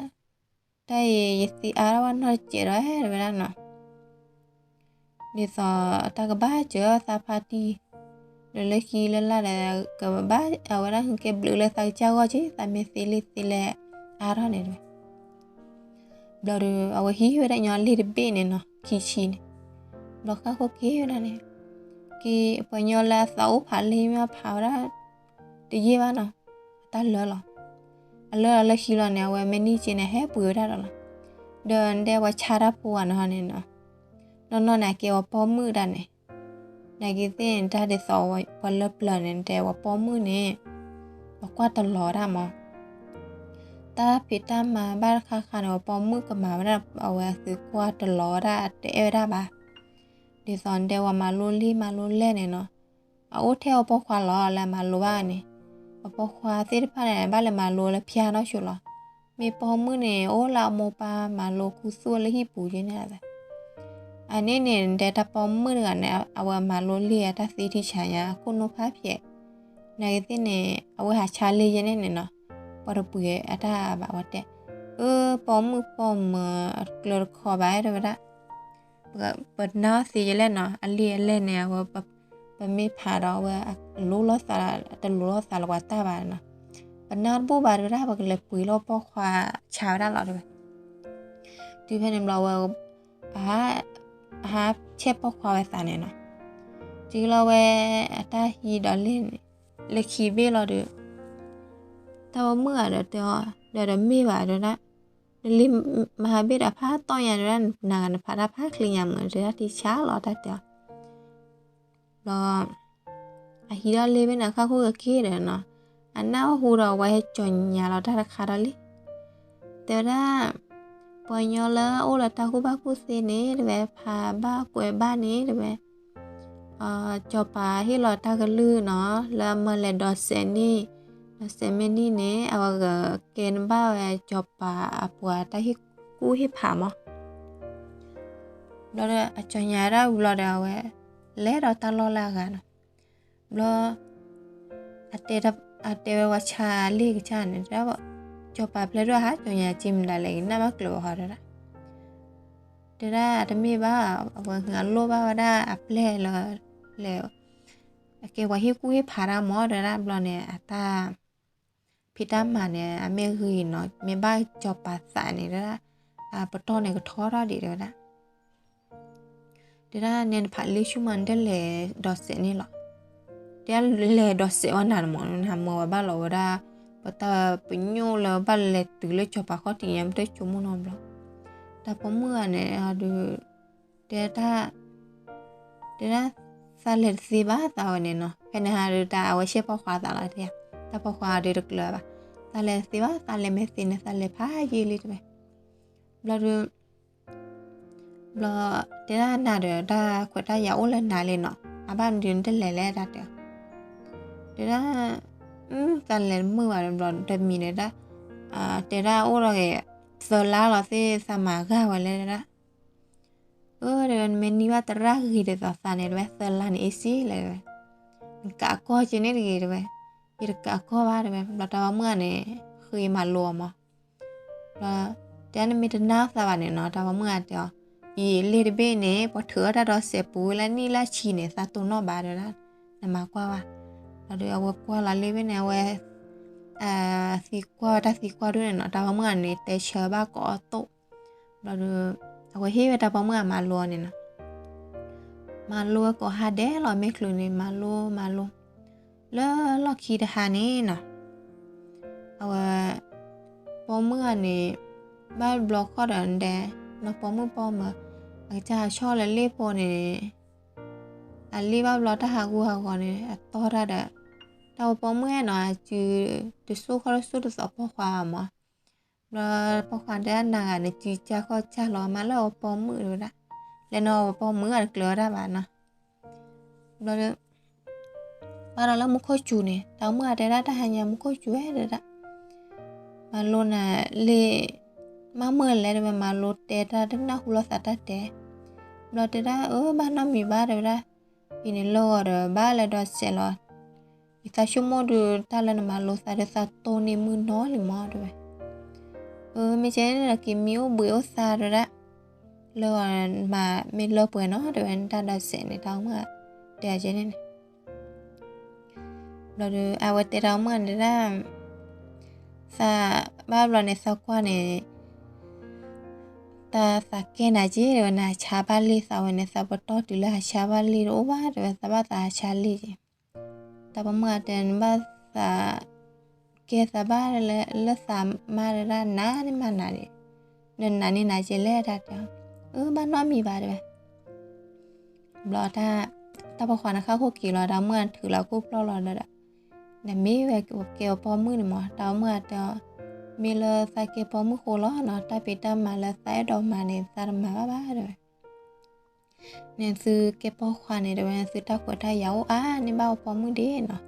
တၢ်အံၤယသံအါထီၣ်ဘၣ်နီတစဲးဒီး တဲဝဲဒၣ်နီၤ. ဒ်သိးတၢ်ကဘၣ်စၢၤသးဖါတံၢ်, ဒီးလၢခံလၢလၢ်ဒီး ကဘၣ်အဝဲဒၣ်ဟူကဲဘျုးလၢသးကစၢ်ဂီၢ်က့ၤ သးမ့ၢ်သ့လံာ်သ့လဲၢ်အါထီၣ်န့ၣ် တဲဝဲ. ဘျီဒီး အဝဲဟံးဝဲဒၣ်ညီလံာ်တဘ့ၣ်န့ၣ်နီၤ ခံဆံန့ၣ်. ဘျီဃၣ်ဃိက့ၤဝဲဒၣ်န့ၣ်, က့ၤပှၤညီလၢအသးအိၣ်ဖးလံာ်မ့ၢ်ဖးဝဲဒၣ် တယံာ်ဘၣ်နီၤ, အတၢ်လၢလီၤ. အလၢလီၤလၢခံလီၤန့ၣ် အဝဲမ့ၢ်နံၣ်က့ၤန့ၣ် ဟဲပှ့ၤဝဲဒၣ်ဒီးလီၤ. ဒီးနတဲပှၤဆါတၢ်ဖိဂၤန့ၣ်ဟီန့ၣ်နီၤ, နီၢ်နီၢ်န့ၣ် အကဲပှၤပိာ်မုၣ်ဒၣ်န့ၣ်, နာ်က့ၤသ့ၣ်န့ၣ် တၢ်ဒ်သိးပှၤလၢပျၢၤန့ၣ် နတဲပှၤပိာ်မုၣ်န့ၣ် ပှၤကွၢ်တလီၤဝဲဒၣ်မး. တၢ်ဖံးတၢ်မၤဘၣ်တခါခါန့ၣ် ပှၤပိာ်မုၣ်ကမၤဝဲဒၣ် အဝဲသုကွၢ်တလီၤဝဲဒၣ် တအဲၣ်ဝဲဒၣ်ဘၣ်. ဒ်သိးနတဲပှၤမၤလိလံာ်မၤလိလဲၢ်န့ၣ်နီၤ, အအိၣ်ထဲအပိာ်ခွါလီၤ လၢအမၤလိဘၣ်န့ၣ်, အပိာ်ခွါသ့ၣ်တဖၣ်န့ၣ် ဘၣ်လဲၤမၤလိလၢဖၠါနီၢ်ဆိလီၤ. မ့ၢ်ပိာ်မုၣ်န့ၣ် အိၣ်လၢအမိၢ်ပၢ်မၤလိခူသူၣ်လၢဟံၣ်ပူၤက့န့ၣ်လီၤ. အန့ၣ်န့ၣ် နတဲတၢ်ပိာ်မုၣ်တဂၤန့ၣ် အဝဲမၤလိလံာ်အတၢ်သ့ထံဆးညါ အခိၣ်နူာ်ဖးဖျဲး, နာ်က့ၤသ့ၣ်န့ၣ် အဝဲဟးဆါလံာ်ယဲန့ၣ်န့ၣ်နီၤ, ပှၤတပှ့ၤအတၢ်ဘၣ်ဝဲတဲ, အၢ ပိာ်မုၣ်ပိာ်မၢၤအကျၢၤတခီဘၣ် တဲဝဲဒၣ်. ပနာ်အီၤသ့ယဲလဲၣ်နီၤ, အလံာ်အလဲၢ်န့ၣ် အဝဲ ပမ့ၢ်ဖးဒီးအဝဲ အလိၣ်လိာ်သး တလိၤလိာ်သးလၢပှၤတၢ်ဘၣ်နီၤ. ပနာ်တဘူၣ်ဘၣ် တဲဝဲဒၣ်, ပကလဲၤပှ့ၤလၢပိာ်ခွါဆါဝဲဒၣ်လီၤ တဲဝဲ. တုၤဖဲန့ၣ်ဘျီဝဲ အဟးဆဲးပိာ်ခွါဝဲသးန့ၣ်နီၤ. တုၤလီၤဝဲအတၢ်ဟံးဒီးလံာ်န့ၣ် လၢခံဘ့ၣ်လီၤဒီး တၢ်ပိာ်မုၣ်ဂၤဒီးတဲအီၤ, ဒီးတမ့ၢ်ဘၣ် တဲဝဲဒၣ်, နလံာ်မဟါဘ့ၣ်ဒီးဖးတီၢ်ညါ တဲဝဲဒၣ်, နဂၤနဖးတၢ်ဖးချ့ညါမး တဲဒၣ်, တံဆါလီၤတၢ်တဲအီၤ. ဘျီ အဟံးထီၣ်လံာ်ဘ့ၣ်န့ၣ် ဃၣ်ဃိကက့ၤဒီးနီၤ, အနၢ်ဟူဒီးအဝဲဟဲကၠီၤညါလီၤတၢ်တခါဒီးလံ. တဲဝဲဒၣ်, ပှၤညီလၢအအိၣ်လၢတၢ်ကူၣ်ဘၣ်ကူၣ်သ့န့ၣ် တဲဝဲ, ဖးဘၣ်ကွဲးဘၣ်န့ၣ် တဲဝဲ, စီၤပၤဟ့ၣ်လီၤတၢ်ကလုၢ်နီၤ လၢအမၢလဲၤဒိးစဲးန့ၣ်, ဒိးစဲးမ့ၢ်န့ၣ်န့ၣ် အဝဲကကဲနဘၣ်ဝဲစီၤပၤအပှၤတၢ်ဟ့ၣ်ကူၣ်ဟ့ၣ်ဖးမး. ဘျီဒီးအကၠီၤညါဒၣ်ဝံၤလီၤဒီး အဝဲ လဲၤဒီးတၢ်လီၢ်လၢအဂၤနီၤ. ဘျီ အတဲဝဲပှၤဆါလံာ်ကစၢ်န့ၣ် တဲဒၣ်, စီၤပၤပျဲၢ်ဒိၣ်ဟးကၠီၤညါ က့မနုၤလဲၣ် ကနၣ်ဘၣ်ကျၢၤဘၣ်ဟီ တဲဒၣ်. တဲဒၣ်တမ့ၢ်ဘၣ်, အဝဲဟးလိၣ်ဘၣ်ဝဲဒၣ်အပျဲၢ်လၢ လဲၤ အကဲပှၤဟ့ၣ်ကူၣ်ဟ့ၣ်ဖးတၢ်မး တဲဒၣ်. ဘျီန့ၣ် အတၢ်ဖံးတၢ်မၤန့ၣ် အမ့ၢ်ဂ့ၤနီၤ မ့ၢ်ဘၣ်စီၤပၤသးန့ၣ် တဲဒၣ်, ပတီၢ်န့ၣ်ကထီထီၣ်ဒံး တဲဝဲဒၣ်. တဲဒၣ် နဲနဖးလံာ်ဆူၣ်မး နတလဲၤဒိးစဲးန့ၣ်လီၤ. တဲဒၣ် လဲၤဒိးစဲးဝဲနၤန့ၣ်မး နမၢဝဲဘၣ်လီၤဝဲဒၣ် ပတၢ်ပညိၣ်လၢဘၣ်လဲၤတုၤလၢစီၤပၤခီၣ်ထံးညါ ပတဆိကမိၣ်နီတဘျီ. တၢ်ပိာ်မုၣ်ဂၤန့ၣ်ဒီး တဲဒၣ် တဲဒၣ် သးလဲၤတသ့ဘၣ်သးဝဲန့ၣ်နီၤ. ဖဲန့ၣ်ဟးဒီးတၢ်အဝဲဆဲးပိာ်ခွါသးလီၤတဲ, တၢ်ပိာ်ခွါဒီးတကျၢၤဘၣ်. သးလဲၤတသ့ဘၣ်, သးလဲၤမ့ၢ်သ့န့ၣ် သးလဲၤဖးယံာ်လံတဲဝဲ. ဘျီဒီး ဘျီ တဲဒၣ်နၤဒီးတၢ်ခွဲးတၢ်ယာ်အိၣ်လၢနၤလံနီၤ, အဘၣ်မနုၤနတလဲၤလဲၣ်တၢ်တဲ. တဲဒၣ် သးလဲၤတမုာ်ဘၣ်ဘျီတမံၤန့ၣ်ဒၣ်, တဲဒၣ်အိၣ်ဒီးဂ့ၤ သၢလါလီၤသ့ၣ် သးမၤဂာ်ဝဲလဲၣ်ဒၣ်. အၢ တဲဝဲ နမ့ၢ်နံၤဘၣ်သရၣ်ဂ့ၤဒ်သိးသးန့ၣ် တဲဝဲ သၢလါန့ၣ်အ့ၣ်စ့လဲၣ်တဲဝဲ, နကးကီၢ်က့ၤန့ၣ်တဂ့ၤတဲဝဲ, ယတကးကီၢ်ဘၣ်တဲဝဲ. ဘျီတၢ်ပိာ်မုၣ်ဂၤန့ၣ် ဃ့မၤလိအီၤမး. ဘျီ တဲဒၣ်နမ့ၢ်တနာ်သးဘၣ်န့ၣ်နီၤ တၢ်ပိာ်မုၣ်ဂၤတဲအီၤ, အံၤလံာ်တဘ့ၣ်န့ၣ် ပှၤထုးအီၣ်တၢ်ဒီးစဲးပူၤဝဲလၢနံၣ်လၢဆံန့ၣ် သးတိၢ်နီၣ်ဘၣ်တဲဝဲဒၣ်, နမၤကွၢ်ဘၣ်. ဘျီဒီးအဝဲကွၢ်လီၤလံာ်ဘ့ၣ်န့ၣ် အဝဲ သံကွၢ်တၢ်သံကွၢ်ဒိၣ်န့ၣ်နီၤ တၢ်ပိာ်မုၣ်ဂၤန့ၣ် တဲဆၢဘၣ်ကိးအီၤတိၢ်. ဘျီဒီး အဝဲဟ့ၣ်ဝဲတၢ်ပိာ်မုၣ်ဂၤမၤလိအီၤန့ၣ်နီၤ. မၤလိဝဲကိးဟါဒဲးလီၤ မ့ၢ်ချုးန့ၣ် မၤလိမၤလိ လၢလီၢ်ခံတဟါန့ၣ်နီၤ, အဝဲ ပိာ်မုၣ်ဂၤန့ၣ် ဘၣ်ဘျီခီၣ်ဒီးဒဲး နီၢ်ပိာ်မုၣ်ပိာ်မၢၤ အကစၢ်ဆီၣ်လၢလံာ်ဖိန့ၣ် အလ့ၣ်ဘၣ်ဘျီတၢ်ဟးဂူာ်ဟးဂီၤန့ၣ် အတီၢ်တၢ်ဒီး တၢ်ဝဲပိာ်မုၣ်နီၤ အစုတစိၢ်ခီၣ်တစိၢ်တသိးပိာ်ခွါဘၣ်မး. ဘျီပိာ်ခွါတဲဒၣ် နဂၤန့ၣ်စုကၢ်ခီၣ်ကၢ်လီၤ မၤလၢအဝဲပိာ်မုၣ်တဲဝဲဒၣ်, လဲၤနီၤ အဝဲပိာ်မုၣ်အတကျၢၤဝဲဒၣ်ဘၣ်နီၤ. ဘျီဒီး ဘၣ်ဒီးလၢမူခိၣ်စူၤန့ၣ် တၢ်မုၣ်အတဲဒၣ် တၢ်ဟါညါမူခိၣ်စူၤဝဲတဲဒၣ် မၤလိနၤလ့ၣ် မၤမုၢ်လဲၣ်တဲဝဲ မၤလိတဲတၢ်တနၢ်ဟူလိာ်သးတၢ်တဲ. ဘျီတဲဒၣ် အၢ ဘၣ်နီတမံၤဘၣ်တဲဝဲဒၣ်, အံၤန့ၣ်လၢဂီၤဒီးဘၣ်လဲၤဒိးစဲးလီၤ. ယသးဆိကမိၣ်ဒုး တၢ်လၢနမၤလိသးဒီးသးတိၢ်န့ၢ်မုၢ်နီၤလံမးတဲဝဲ. အၢ မ့ၢ်ကဲန့ၣ်ဒီး က့ၤမံအိၣ်ဘှံးအိၣ်သါတဲဝဲဒၣ်, လၢဂီၤမၤမ့ၢ်လၢပှဲၤနီၤတဲဝဲ နတၢ်ဒိးစဲးန့ၣ် တၢ်မုၣ်တဲကဲန့ၣ်န့ၣ် ဘျီဒီး အဝဲတဲတၢ်မုၣ်တဲဒၣ်, သးဘၣ်ဘျီန့ၣ် သးကွၢ်န့ၣ် တၢ်သးကဲနၤက့တဲဝဲ နဟးဆါဘၣ်လ့ၣ်သးဝဲန့ၣ် သးပတီၢ်တုၤလၢဟးဆါဘၣ်လ့ၣ်တအိၣ်ဘၣ်တဲဝဲ သးဘၣ်သးဟးဆါလ့ၣ်က့. တၢ်ပိာ်မုၣ်အတဲ နဘၣ်သးကဲသးဘၣ်လၢသးမါတဲဒၣ် နၤန့ၣ်မၤနၤန့ၣ်, နနာ်န့ၢ်နၤက့လဲၣ်တၢ်တဲ, အၢ ဘၣ်နီတမံၤဘၣ်တဲဝဲ ဘျီ တၢ်ပိာ်ခွါန့ၣ်ဃၣ်ခိၣ်က့ၤလီၤ တၢ်မုၣ်ထုးလီၤခိၣ်ဖျီၣ်လီၤဒီး နမ့ၢ်ဝဲကဲပိာ်မုၣ်န့ၣ်မး တၢ်မုၣ်အတဲ, မ့ၢ်လၢသးကဲပိာ်မုၣ်ဃိလီၤနီၤ တၢ်ဖံးတၢ်မၤလၢသးအဲၣ်ဒိးမၤန့ၣ် သးတမၤဘၣ်ဘၣ်တဲဝဲ. န့ၣ်သုကဲပိာ်ခွါန့ၣ်တဲဝဲ သုတၢ်ခွဲးတၢ်ယာ်အိၣ်အါန့ၢ်ဘၣ်ဝဲပိာ်မုၣ်ဒ့နီၤ.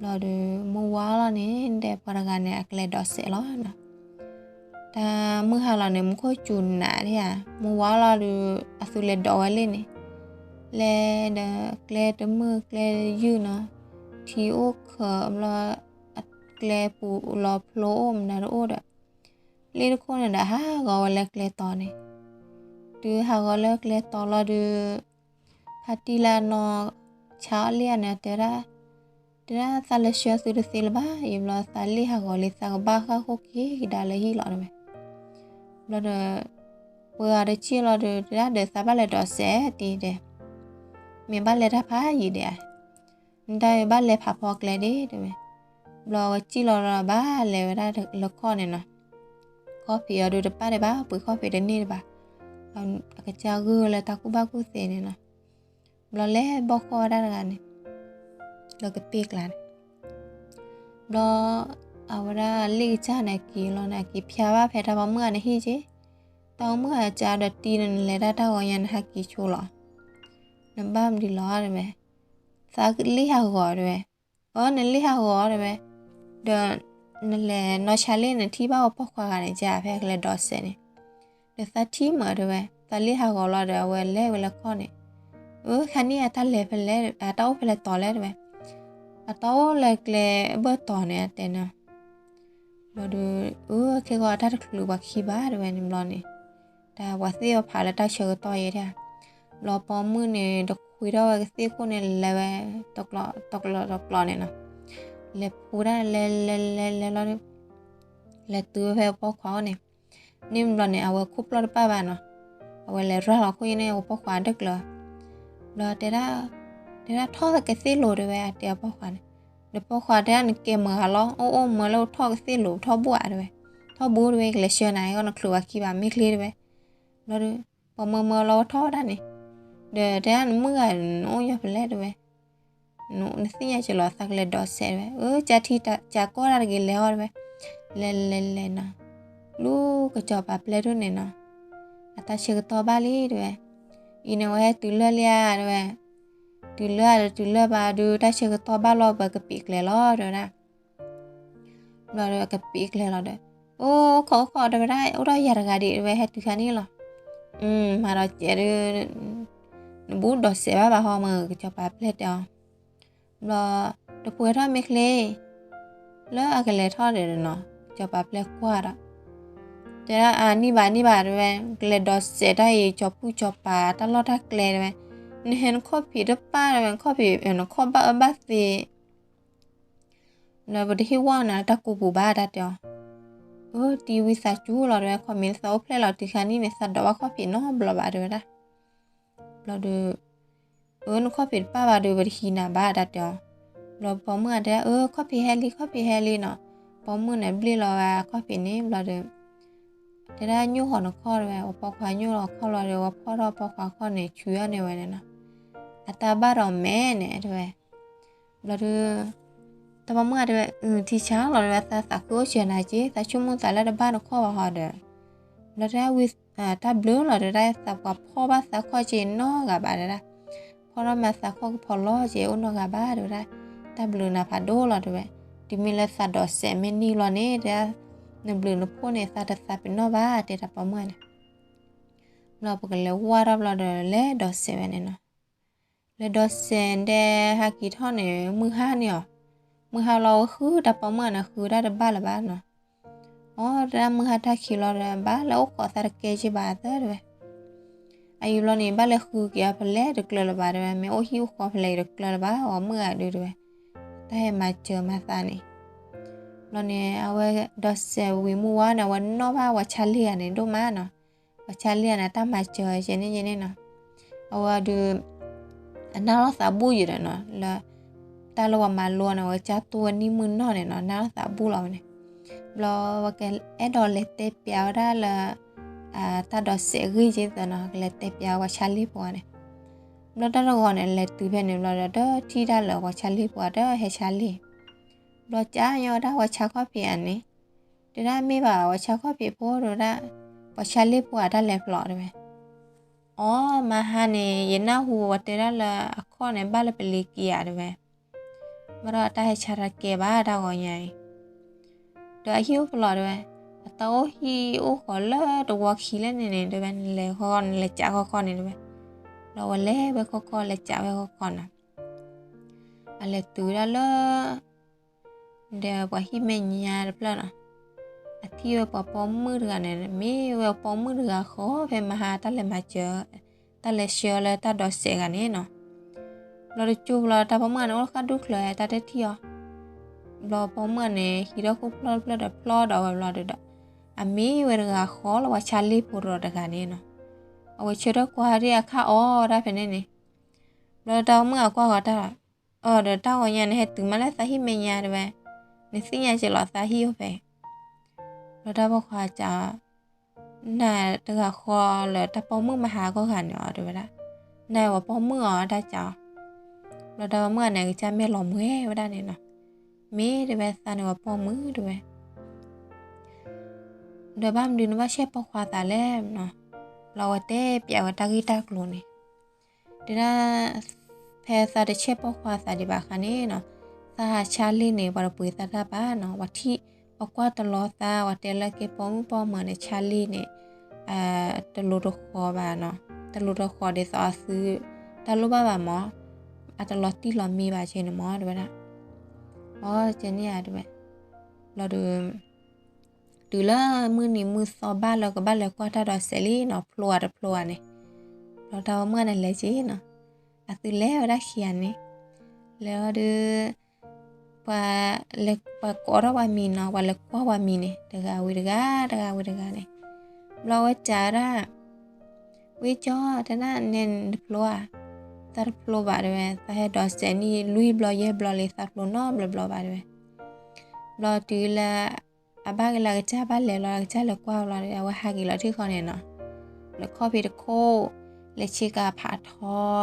ဘျီဒီး မုၢ်ဝါလီၤန့ၣ် ဒဲးပှၤတဂၤန့ၣ် အကလဲၤဒိးစဲးလီၤနီၤ. တၢ်မုၢ်ဟါလီၤန့ၣ် မူခိၣ်စူၤနးဒံးဧါ, မုၢ်ဝါလီၤဒီး အသုလဲၤဒိးဝဲလ့ၣ်န့ၣ်, လဲၤဒီးကျဲတမုာ်ကျဲတယုၢ်နီၤ, ထံအိၣ်ခၢးဘျီ အကျဲပူၤလီၤဖျိအိၣ်မနုၤတအိၣ်ဒီး လ့ၣ်တခိၣ်န့ၣ်ဒီးဟးဂီၤဝဲလၢကျဲတီၤန့ၣ်, တုၤဟးဂီၤလၢကျဲတီၤလီၤဒီး ဖါတံၢ်လၢအနီၢ်ဆါအီၣ်လ့ၣ်အန့ၣ်တဲဒၣ်, တဲဒၣ်သးလဲၤဆှၢသုတသ့လၢၤဘၣ် ယဘျီသးလ့ၣ်ဟးဂီၤလံ သးကဘၣ်ဃၣ်ခိၣ်က့ၤကဒါလၢဟံၣ်လီၤတဲဝဲ. ဘျီဒီး ပှၤဂၤတစံၣ်လီၤဒီး တဲဒၣ်ဒီးသးဘၣ်လဲၤဒိးစဲးတံၤဒဲး, မ့ၢ်ဘၣ်လဲၤတၢ်ဖးယံာ်ဒဲးဧါ, နတၢ်ဘၣ်လဲၤဖးဖီကျဲဒၣ်တဲဝဲ. ဘျီအဝဲစံၣ်လီၤဒီးဘၣ်လဲၤဝဲဒၣ်လၢခီၣ်န့ၣ်နီၤ, ခီၣ်ဖံးအီၤဒီးတပၣ်ဒံးဘၣ် ပှ့ၤခီၣ်ဖံးတန့ၢ်ဒံးဘၣ်, အကစၢ်ဂုာ်လၢတၢ်ကူၣ်ဘၣ်ကူၣ်သ့န့ၣ်နီၤ. ဘျီလဲၤဘီၣ်ဃီၣ်ဝဲဒၣ်တဂၤန့ၣ် လၢကပ့ၢ်ကျါန့ၣ် ဘျီ အဝဲဒၣ်လ့ၣ်ကစၢ်န့ၣ်က့ၤလီၤန့ၣ် က့ၤဖျါဘၣ်ဖဲတၢ်ပိာ်မုၣ်ဂၤန့ၣ်ဟံၣ်က့ၤ, တၢ်ပိာ်မုၣ်ဂၤကဒီးတံၤန့ၣ် နလဲၤဒၣ်တၢ်ဂီၤညါ နဟးက့ၤဆိလီၤ, နဘၣ်မနုၤလီၤတဲဝဲ, သးလ့ၣ်ဟးဂီၤတဲဝဲ, အၢ နလ့ၣ်ဟးဂီၤတဲဝဲ, ဒီး နလဲၤနီၢ်ဆါလ့ၣ် နထံၣ်ဘၣ်ဝဲပိာ်ခွါဂၤန့ၣ် ကဖဲကလဲၤဒိးစဲးန့ၣ်, ဒီးသးထံၣ်မးတဲဝဲ သးလ့ၣ်ဟးဂီၤလီၤဒီး အဝဲလဲၤဝဲလၢခီၣ်န့ၣ်, အၢ ခါန့ၣ်အတၢ်လဲၤဖဲလဲၣ် အတၢ်အိၣ်ဖဲလဲၣ်တီၤလဲၣ်တဲဝဲ, အတၢ်အိၣ်လၢကျဲအဘၢၣ်တီၤန့ၣ် အတဲန့ၣ် ဘျီဒီး အၢ ခဲဂီၤအတၢ်တချုးပှၤခံဘၣ်တဲဝဲန့ၣ် ဘျီန့ၣ် တၢ်ပှၤသ့ၣ်အီၤဖးလၢတၢ်ဆၢကတီၢ်ယဲဒၣ်, ဘျီပိာ်မုၣ်န့ၣ် တခွံထီၣ်ဝဲကသ့ၣ်ခိၣ်န့ၣ် လဲၤဝဲ တကျိးတကျိးန့ၣ်နီၤ, လဲၤဖူဒၣ်လဲၤလဲၤလဲၤလဲၤလီၤ လဲၤတုၤဝဲဖဲပိာ်ခွါအိၣ်န့ၣ်, န့ၣ်ဘျီန့ၣ် အဝဲခိၣ်ဖျီၣ်တပၣ်ဘၣ်နီၤ, အဝဲလဲၤရၤလီၤခိၣ်ယဲန့ၣ် အဝဲပိာ်ခွါတကျၢၤ, ဘျီတဲဒၣ်, တဲဒၣ်ထီၣ်ကသ့ၣ်လိၤတဲဝဲ အတဲအပိာ်ခွါန့ၣ်, ဒီးပိာ်ခွါတဲဒၣ်နကဲမုာ်ဂၤလီၤ အိၣ်အိၣ်မုာ်လၢထီၣ်ကသ့ၣ်လိၤ ထီၣ်ဘိၣ်ဧါတဲဝဲ, ထီၣ်ဘိၣ်တဲဝဲ ကလဲၤဆှၢနၤအဂီၢ် နချုးပှၤခံဘၣ်မ့ၢ်ချ့တဲဝဲ, ဘျီဒီး ပိာ်မုၣ်မုၢ်လီၤထီၣ်ဝဲဒၣ်န့ၣ်, ဒီးတဲဒၣ်နမုၣ်ဂၤ နအိၣ်ညီဖဲလဲၣ်တဲဝဲ နသ့ၣ်ညါက့ၤလီၤ သးကလဲၤဒိးစဲးတဲဝဲ, အၢ ကၢထံကၢကီၢ်တၢ်တဂ့ၤလဲၤအီၤတဲဝဲ, လဲၤလဲၤလဲၤနီၤ, လူၤကစီၤပၤပျဲၢ်ဒိၣ်န့ၣ်နီၤ, အတၢ်ဆၢကတီၢ်ဘၣ်လံတဲဝဲ, အံၤန့ၣ်ဝဲဟဲတုၤလၢလံဧါတဲဝဲ, တုၤလၢဧါဒီးတုၤလၢဘၣ်ဒုး တၢ်ဆၢကတီၢ်ဘၣ်လီၤ ပကပံးကျဲလီၤတဲဝဲဒၣ် ဘျီဒီးကပံးကျဲလီၤဒီး, အိၣ်ခိးအိၣ်ခိးတဲဝဲဒၣ် အိၣ်ဒီးယၤတဂၤဒံးတဲဝဲ ဟဲတုၤခါန့ၣ်လီၤ, မၤဒီးစဲးဒုး နဘူးဒိးစဲးဘၣ်ဘၣ်ဟီမ့ၢ် ကစီၤပၤပျဲၢ်တဲအီၤ, ဘျီ တပှဲၤထီၣ်မ့ၢ်ချ့ လၢအကလဲၤထီၣ်ဒီးနီၤ ကစီၤပၤပျဲၢ်ကွၢ်ဒီး တဲဒၣ်အါနံၣ်ဘၣ်နံၣ်ဘၣ်တဲဝဲ ကလဲၤဒိးစဲးတၢ်အံၤ ကၠီၤပူၣ်ကၠီၤပၤတၢ်လီၢ်တၢ်ကျဲတဲဝဲ, နဟဲနခီၣ်ဖံးတပၣ်တဲဝဲ နခီၣ်ဖံးနခီၣ်ဘၣ်အၢဘၣ်သီ ဒီးပတဟ့ၣ်ဝီနၤလၢတၢ်ကိးပူၤဘၣ်တၢ်တဲအီၤ, အၢ တံၤဝံသးစူၤလီၤတဲဝဲ ခီမ့ၢ်သးအိၣ်ဖျဲၣ်လီၤတုၤခါန့ၣ်န့ၣ် သးဒိးဘၣ်ခီၣ်ဖံးနီတဘျီဘၣ်တဲဝဲဒၣ်, ဘျီဒီး အၢ နခီၣ်ဖံးတပၣ်ဘၣ်ဒီး ပတဟံးနၤဘၣ်တၢ်တဲအီၤ, ဘျီပိာ်မုၣ်ဂၤတဲဒၣ် အၢ ခီၣ်ဖံးဟဲလံ ခီၣ်ဖံးဟဲလံနီၤ, ပိာ်မုၣ်န့ၣ်ဘျ့ၣ်လီၤဝဲခီၣ်ဖံးန့ၣ်ဘျီဒီး တဲဒၣ်ညိၣ်ဃီၤနခီၣ်တဲဝဲ အပိာ်ခွါညိၣ်လီၤခီၣ်လီၤဒီး ဝဲဖီၣ်ထီၣ်ပိာ်ခွါခီၣ်န့ၣ် ဆူအီၤန့ၢ်ဝဲန့ၣ်နီၤ, အတၢ်ဘၣ်ဒီးမဲာ်န့ၣ်တဲဝဲ. ဘျီဒီး တၢ်ပိာ်မုၣ်တဲဝဲ အထံဆါလီၤတဲဝဲ, သးသးခုအိၣ်စၢၤနၤက့, သးဆိကမိၣ်သးလၢတဘၣ်နခီၣ်ဘၣ်ဟီဒီး, ဘျီတဲဝဲ တၢ်ဘျုးလီၤတဲဝဲဒၣ်, သးပှၤဖီၣ်ဘၣ်သးခီၣ်က့နီတဂၤဘၣ်တဲဒၣ်, ဖီၣ်ထီၣ်မးသးခီၣ်ကဖီလီၤက့အိၣ်နီတဂၤဘၣ်တဲဝဲဒၣ်, တၢ်ဘျုးနၤဖးဒိၣ်လီၤတဲဝဲ, တုၤမ့ၢ်လၢသးဒိးစဲးမ့ၢ်န့ၢ်လီၤန့ၣ်တဲဒၣ်, နဘျုးနဖှိၣ်န့ၣ် သးတသးပ့ၤနီၣ်ဘၣ်တဲတၢ်ပိာ်မုၣ်န့ၣ်. ဘျီပကလဲၤဝါထီၣ်ဘျီဒီးလဲၤဒိးစဲးဝဲန့ၣ်နီၤ. လဲၤဒိးစဲးဒဲးဟးက့ၤထီၣ်န့ၣ် မုၢ်ဟါန့ၣ်အီၤ, မုၢ်ဟါလီၤဝဲဃုတၢ်ပိာ်မုၣ်န့ၣ် ဃုတၢ်တဘၣ်လၢၤဘၣ်နီၤ. အိၣ်တၢ်မုၢ်ဟါတၢ်ခံးလီၤဒီး ဘၣ်လၢအိၣ်ခိးသးတကဲက့ဘၣ်သၢတဲဝဲ. အအံၤဘျီန့ၣ် ဘၣ်လဲၤဃုက့ၤအီၤဖဲလဲၣ်တကျၢၤလၢၤဘၣ်တဲဝဲ, မ့ၢ်အိၣ်ဟံၣ်အိၣ်ဃီဖဲလဲၣ်တကျၢၤလၢၤဘၣ် အီၤမုၣ်ဂၤဒုးတဲဝဲ, တၢ်ဟဲမၤစၢၤမၤသးန့ၣ်. ဘျီန့ၣ် အဝဲဒိးစဲးဝံၤမုၢ်ဝါန့ၣ် အဝဲနီၣ်ဘၣ်ပှၤဆါလံၢ်ဂၤန့ၣ်ဒိၣ်မးနီၤ. ပှၤဆါလံၢ်ဂၤန့ၣ် တၢ်မၤစၢၤကဲန့ၣ်ကဲန့ၣ်နီၤ. အဝဲဒုး အနၢ်လီၤသးဘူၣ်ယံၤဒီးနီၤ လၢ တၢ်လၢပှၤမၤလိန့ၣ် အဝဲကၢ်တိၢ်ဝဲနံၣ်မုၢ်နီၢ်န့ၣ်နီၤ နၢ်လီၤသးဘူၣ်လီၤဝဲန့ၣ်. ဘျီဝဲကအဲၣ်ဒိးလဲၤတဲပျးဝဲဒၣ်လၢ တၢ်ဒိးစဲးအဂ့ၢ်ကဲသၢနီၤ ကလဲၤတဲပျးဝဲပှၤဆါလံၢ်ဖိန့ၣ်. ဘျီတၢ်တဂီၤန့ၣ် လဲၤတုၤဖဲန့ၣ်ဘျီဒီး တထံၣ်တၢ်လၢပှၤဆါလံၢ်ဖိဒီးဟဲဆါလံၢ်. ဘျီကၢ်ညီဝဲဒၣ်ပှၤဆါခီၣ်ဖံးဧါန့ၣ်, တဲဒၣ်မ့ၢ်ဘၣ်ပှၤဆါခီၣ်ဖံးဖိတဲဝဲဒၣ်, ပှၤဆါလံၢ်ဖိအတၢ်လဲၤဖျိးတဲဝဲ. အိ မဟါန့ၣ် ယနၢ်ဟူပှၤတဲဒၣ်လၢအခီၣ်န့ၣ် ဘၣ်လၢပလ့ၤက့ၤဧါတဲဝဲ, ဘၣ်ဒီးအတၢ်ဟဲဆါတၢ်ကဲဘၣ်တၢ်ဂီၤညါအံၤ, ဒီးအဟံၣ်အိၣ်ဖျိးတဲဝဲ, အတၢ်အိၣ်ဟံၣ်အိၣ်ဃီလၢတဝီခံလၢန့ၣ်န့ၣ်တဲဝဲ, နလဲၤဃီဃီ နလဲၤကးဃီဃီန့ၣ်တဲဝဲ. ဘျီဝဲလဲၤဝဲဃီဃီ လဲၤကးဝဲဃီဃီနီၤ. အလဲၤတုၤဝဲဒၣ်လၢ ဒီးပှၤဟံၣ်မဲာ်ညါတဖျၢၣ်နီၤ, အထံၣ်ဝဲပှၤပိာ်မုၣ်တဂၤန့ၣ် မ့ၢ်ဝဲပိာ်မုၣ်တဂၤဃီဖဲမဟါတၢ်လဲၤမၤစၢၤ, တၢ်လဲၤဆှၢလၢတၢ်ဒိးစဲးဂၤန့ၣ်နီၤ. ဘျီတကၠိဘျီတၢ်ပိာ်မုၣ်န့ၣ် အိၣ်ဃၣ်ဒူၣ်ချၢတၢ်တထံၣ်အီၤ, ဘျီပိာ်မုၣ်န့ၣ် ဟံးထီၣ်ခိၣ်ဖျီၣ်တဖျၢၣ်ဒီးဖျီဒီးဝဲဘျီဒီး, အမ့ၢ်ဝဲတဂၤဃီလၢပှၤဆါလံၢ်ဖိတဂၤန့ၣ်နီၤ. အဝဲဆၢထၢၣ်ကွၢ်ဒ်အခါအီၣ်ဒၣ်ဖဲန့ၣ်န့ၣ်, ဘျီတၢ်ပိာ်မုၣ်အကွၢ်ဃီတၢ် အၢ ဒီးတၢ်ဂီၤညါန့ၣ် ဟဲတုၤမးလၢသးဟံၣ်မဲာ်ညါတဲဝဲ, နသ့ၣ်ညါက့ၤလီၤသးဟံၣ်အိၣ်ဖဲ, ဘျီတၢ်ပိာ်ခွါကး, နတဂၤဃီလၢတၢ်ပိာ်မုၣ်မဟါကီၢ်ဂၤန့ၣ်အီၤတဲဝဲဒၣ်, နဝဲပိာ်မုၣ်အီၤတၢ်ကးအီၤ, ဘျီတၢ်ပိာ်မုၣ်န့ၣ် ကစၢ်မဲာ်လီၤမှဲဝဲဒၣ်န့ၣ်နီၤ, မ့ၢ်တဲဝဲသးန့ၣ်ဝဲပိာ်မုၣ်တဲဝဲ ဒီးဘၣ်မနုၤနဘၣ်ဆဲးပိာ်ခွါသးလဲၣ်နီၤ, ဘျီဝဲတဲပျးဝဲတၢ်ဂ့ၢ်တၢ်ကျိၤန့ၣ်, တဲဒၣ်, ဖဲသးတဆဲးပိာ်ခွါသးဒံးဘၣ်အခါန့ၣ်နီၤ, သးဟးဆါလံၢ်န့ၣ် ပှၤတပှ့ၤသးတၢ်ဘၣ်နီၤ, ပှၤထံၣ်, ပှၤကွၢ်တလီၤသး ပှၤတဲလၢကဲပိာ်မုၣ်ပိာ်မၢၤန့ၣ် ဆါလံၢ်န့ၣ် တလိၤတဃီဘၣ်နီၤ, တလိၤတဃီဒ်သိးအသု တၢ်လိၣ်ဘၣ်ဘၣ်မၢ်, အတလီၤတံၢ်လီၤမံဘၣ်က့န့ၣ်မၢ်တဲဝဲဒၣ်, အကဲန့ၣ်ဧါတဲဝဲ, ဘျီဒီး တုၤလၢမုၢ်နံၤမုၢ်သီဘၣ်လၢကဘၣ်လဲၤကွၢ်တၢ်ဒိးစဲးလံနီၤ ဖျိဧါတဖျိဧါန့ၣ်, ဘျီတၢ်ပိာ်မုၣ်န့ၣ်လဲၤက့ၤနီၤ, အသုလဲၤဝဲဒၣ်ခံဂၤန့ၣ်, လဲၤဝဲဒီး ပှၤ, ပှၤကိးထီၣ်ပှၤမံၤနီၤ ပှၤလဲၤကွၢ်ပှၤမံၤန့ၣ် တဂၤဝံၤတဂၤ တဂၤဝံၤတဂၤန့ၣ်, ဘျီဝဲစံးဝဲဒၣ် ဝံကၠီ တဲဒၣ်နဲနတဖျိဧါ, သးတဖျိဘၣ်တဲဝဲ သးဟဲဒိးစဲးန့ၢ်လွံၢ်ဘျီယဲၢ်ဘျီလံ သးဖျိနီတဘျီဘၣ်တဲဝဲ, ဘျီတုၤလၢ အဘၣ်က့ၤလၢအကစၢ်ဘၣ်လဲၤလီၤ အကစၢ်လဲၤကွၢ်ဘျီ အဝဲဟးက့ၤလီၤထံၣ်ဃီန့ၣ်နီၤ, လဲၤခီၣ်ဖံးတခိၣ်, လဲၤဆ့ကၤဖးထီ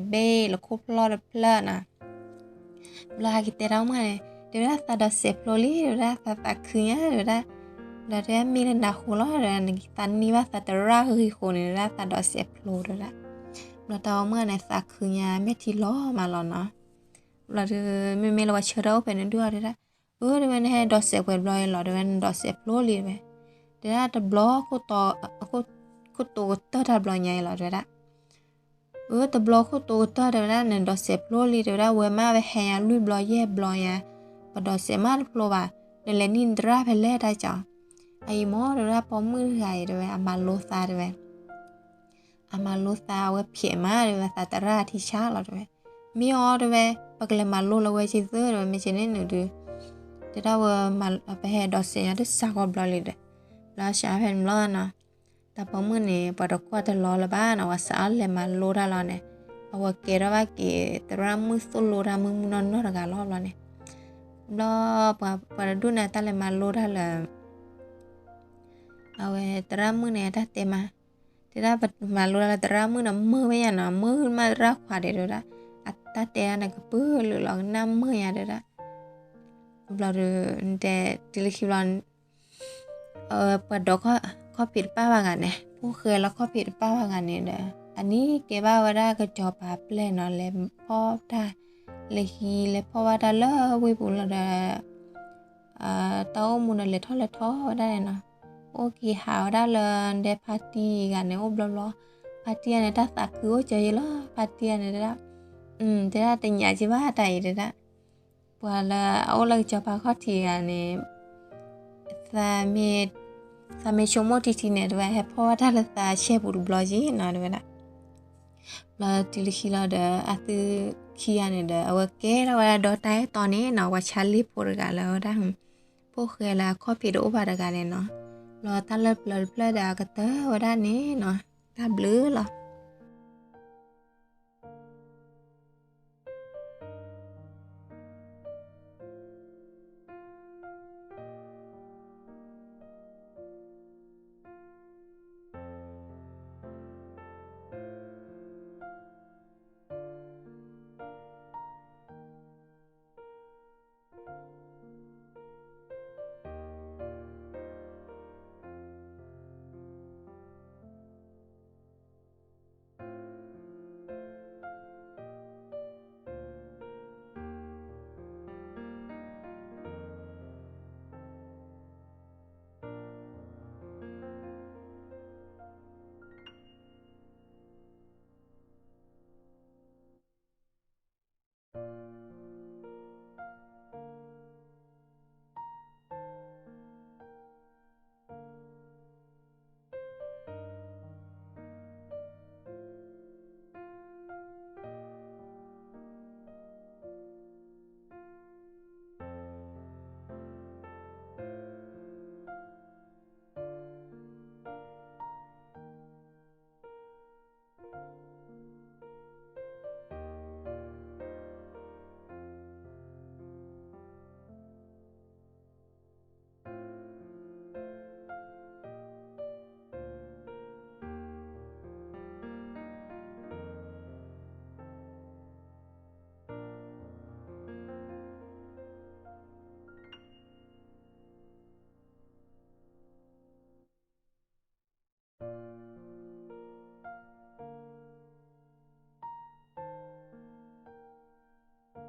တဘ့ၣ် လဲၤခိၣ်ဖျီၣ်တဖျၢၣ်နီၤ ဘျီဟဲက့ၤတဲတၢ်မုၣ်န့ၣ် တဲဝဲဒၣ်သးဒိးစဲးဖျိလံ တဲဝဲဒၣ်သးသးခုညါတဲဝဲဒၣ်, ဘျီတဲမ့ၢ်လၢနၤဃိလီၤ သးန့ၢ်ဘၣ်သးတရၣ်ဂ့ၤဃိန့ၣ် တဲဝဲဒၣ်သးဒိးစဲးဖျိတဲဝဲဒၣ်, ဘျီတၢ်မုၣ်န့ၣ် သးခုညါမဲာ်ထံလီၤမးလီၤနီၤ, ဘျီဒီး မ့မ့ၢ်လၢပှၤဆၢထၢၣ်အိၣ်ဖဲန့ၣ်ဒုၣ်အီၤတဲဒၣ်, အၢ တဲဝဲ နဟဲဒိးစဲးပှဲၤဘျီအံၤလီၤ တဲဝဲ နဒိးစဲးဖျိလံတဲဝဲ, တဲဒၣ်တဘျီ ခိၣ်တိာ်ကတၢၢ်တၢ်ဘျီညါအံၤလီၤ တဲဝဲဒၣ် အၢ တဘျီခိၣ်တိာ်ကတၢၢ်တဲဝဲဒၣ် နဒိးစဲးဖျိလံ တဲဝဲဒၣ် ဝဲမးဝဲဟဲညါလွံၢ်ဘျီယဲၢ်ဘျီညါ, ပဒိးစဲးမးတဖျိဘၣ်, နလဲၤန့ၢ်နသရၣ်ဖဲလဲၣ်တၢ်ကီ, အအံၤမၢ်တဲဝဲဒၣ် ပိာ်မုၣ်တဂၤအံၤတဲဝဲ အမၤလိသးတဲဝဲ, အမၤလိသးအဝဲဖျဲးမးတဲဝဲ သးသရၣ်ထံဆါလီၤတဲဝဲ, မ့ၢ်အီၤတဲဝဲ ပကလဲၤမၤလိလၢဝဲက့ၤသၢတဲဝဲ မ့ၢ်က့ၤန့ၣ်နုာ်ဒုး, တဲဒၣ်ဝဲ ပဟဲဒိးစဲးညါတစးကီဘျီလံဒီး, ဘျီစးဖဲန့ၣ်ဘျီနီၤ တၢ်ပိာ်မုၣ်န့ၣ် ပှၤတကွၢ်တလီၤလၢၤဘၣ်နီၤ ပှၤစးထီၣ်လဲၤမၤလိတၢ်လီၤန့ၣ်, အဝဲကဲထီၣ်ဘၣ်က့ၤ သရၣ်မုၣ်သိၣ်လိတၢ်မုၢ်မုၢ်နီၢ်နီၢ်တဂၤလီၤဘျီန့ၣ်, ဘျီ ပှၤတဒူၣ်န့ၣ် တၢ်လဲၤမၤလိတၢ်လၢ အဝဲသရၣ်မုၣ်န့ၣ် အတၢ်တဲမး, တဲဒၣ်ပမၤလိတၢ်လၢသရၣ်မုၣ်န့ၣ် မုာ်ဝဲယါနီၤ မုာ်မးသရၣ်ခွါဒဲးတဲဝဲဒၣ်, တၢ်တဲဒၣ်န့ၣ်ကပုာ်လုာ်လီၤ ကနၣ်မုာ်ညါတဲဒၣ်. ဘျီဒီး တဲတုၤလၢခံဘျီ ပှၤဒိးခီၣ်ဖံးတပၢ်ဘၣ်ဂၤန့ၣ် ဖိၣ်ဃဲလၢခီၣ်ဖံးတပၢ်ဘၣ်ဂၤန့ၣ်ဒီး အနံၤကဲဘၣ်ဝဲဒၣ်ကစီၤပၤပျဲၢ်နီၤ လဲၤဖီၣ်တၢ် လဲၤဟံးလဲၤဖီၣ်ဘၣ်တၢ်လၢဝ့ၢ်ပူၤလီၤဒီး တၢ်အိၣ်မူန့ၣ်လဲၤထီၣ်လဲၤထီဝဲဒၣ်န့ၣ်နီၤ. အိၣ်က့ၤဟးဝဲဒၣ်လၢဒဲဖါတံၢ်ဂၤန့ၣ်အိၣ်ဘျီဘျီ, ဖါတံၢ်ဂၤန့ၣ် တၢ်သးခုအိၣ်ကၢယဲလီၤ. ဖါတံၢ်ဂၤန့ၣ်တဲဒၣ်, တဲဒၣ်တညးက့ဘၣ်တၢ်အံၤတဲဒၣ်, ပှၤလၢအအိၣ်လၢကစီၤပၤခီၣ်ထံးဂၤန့ၣ် သးမ့ၢ်ဆိကမိၣ်ထံထံန့ၣ် တဝဲဟဲဖီၣ်ဝဲတၢ်လၢသးဆဲပူၤတဘျီက့နီၤ တဲဝဲဒၣ်. ဘျီတုၤလၢခံလီၤဒီး အသုခံဂၤန့ၣ်ဒီး အဝဲကဲထီၣ်ဝဲဒၣ်ဒီတၢ်အဲၣ်တီန့ၣ်နီၤ, ပှၤဆါလ့ၣ်ဖိတဂၤလၢဝဲဒၣ် ဖိၣ်ဃဲလၢအခီၣ်ဖံးတအိၣ်ဘၣ်တဂၤန့ၣ်နီၤ. ဘျီတၢ်လၢပျၢၤတဖျၢၣ်ဒီးအကတၢၢ်ဝဲဒၣ်န့ၣ်နီၤ, တၢ်ဘျုးလီၤ.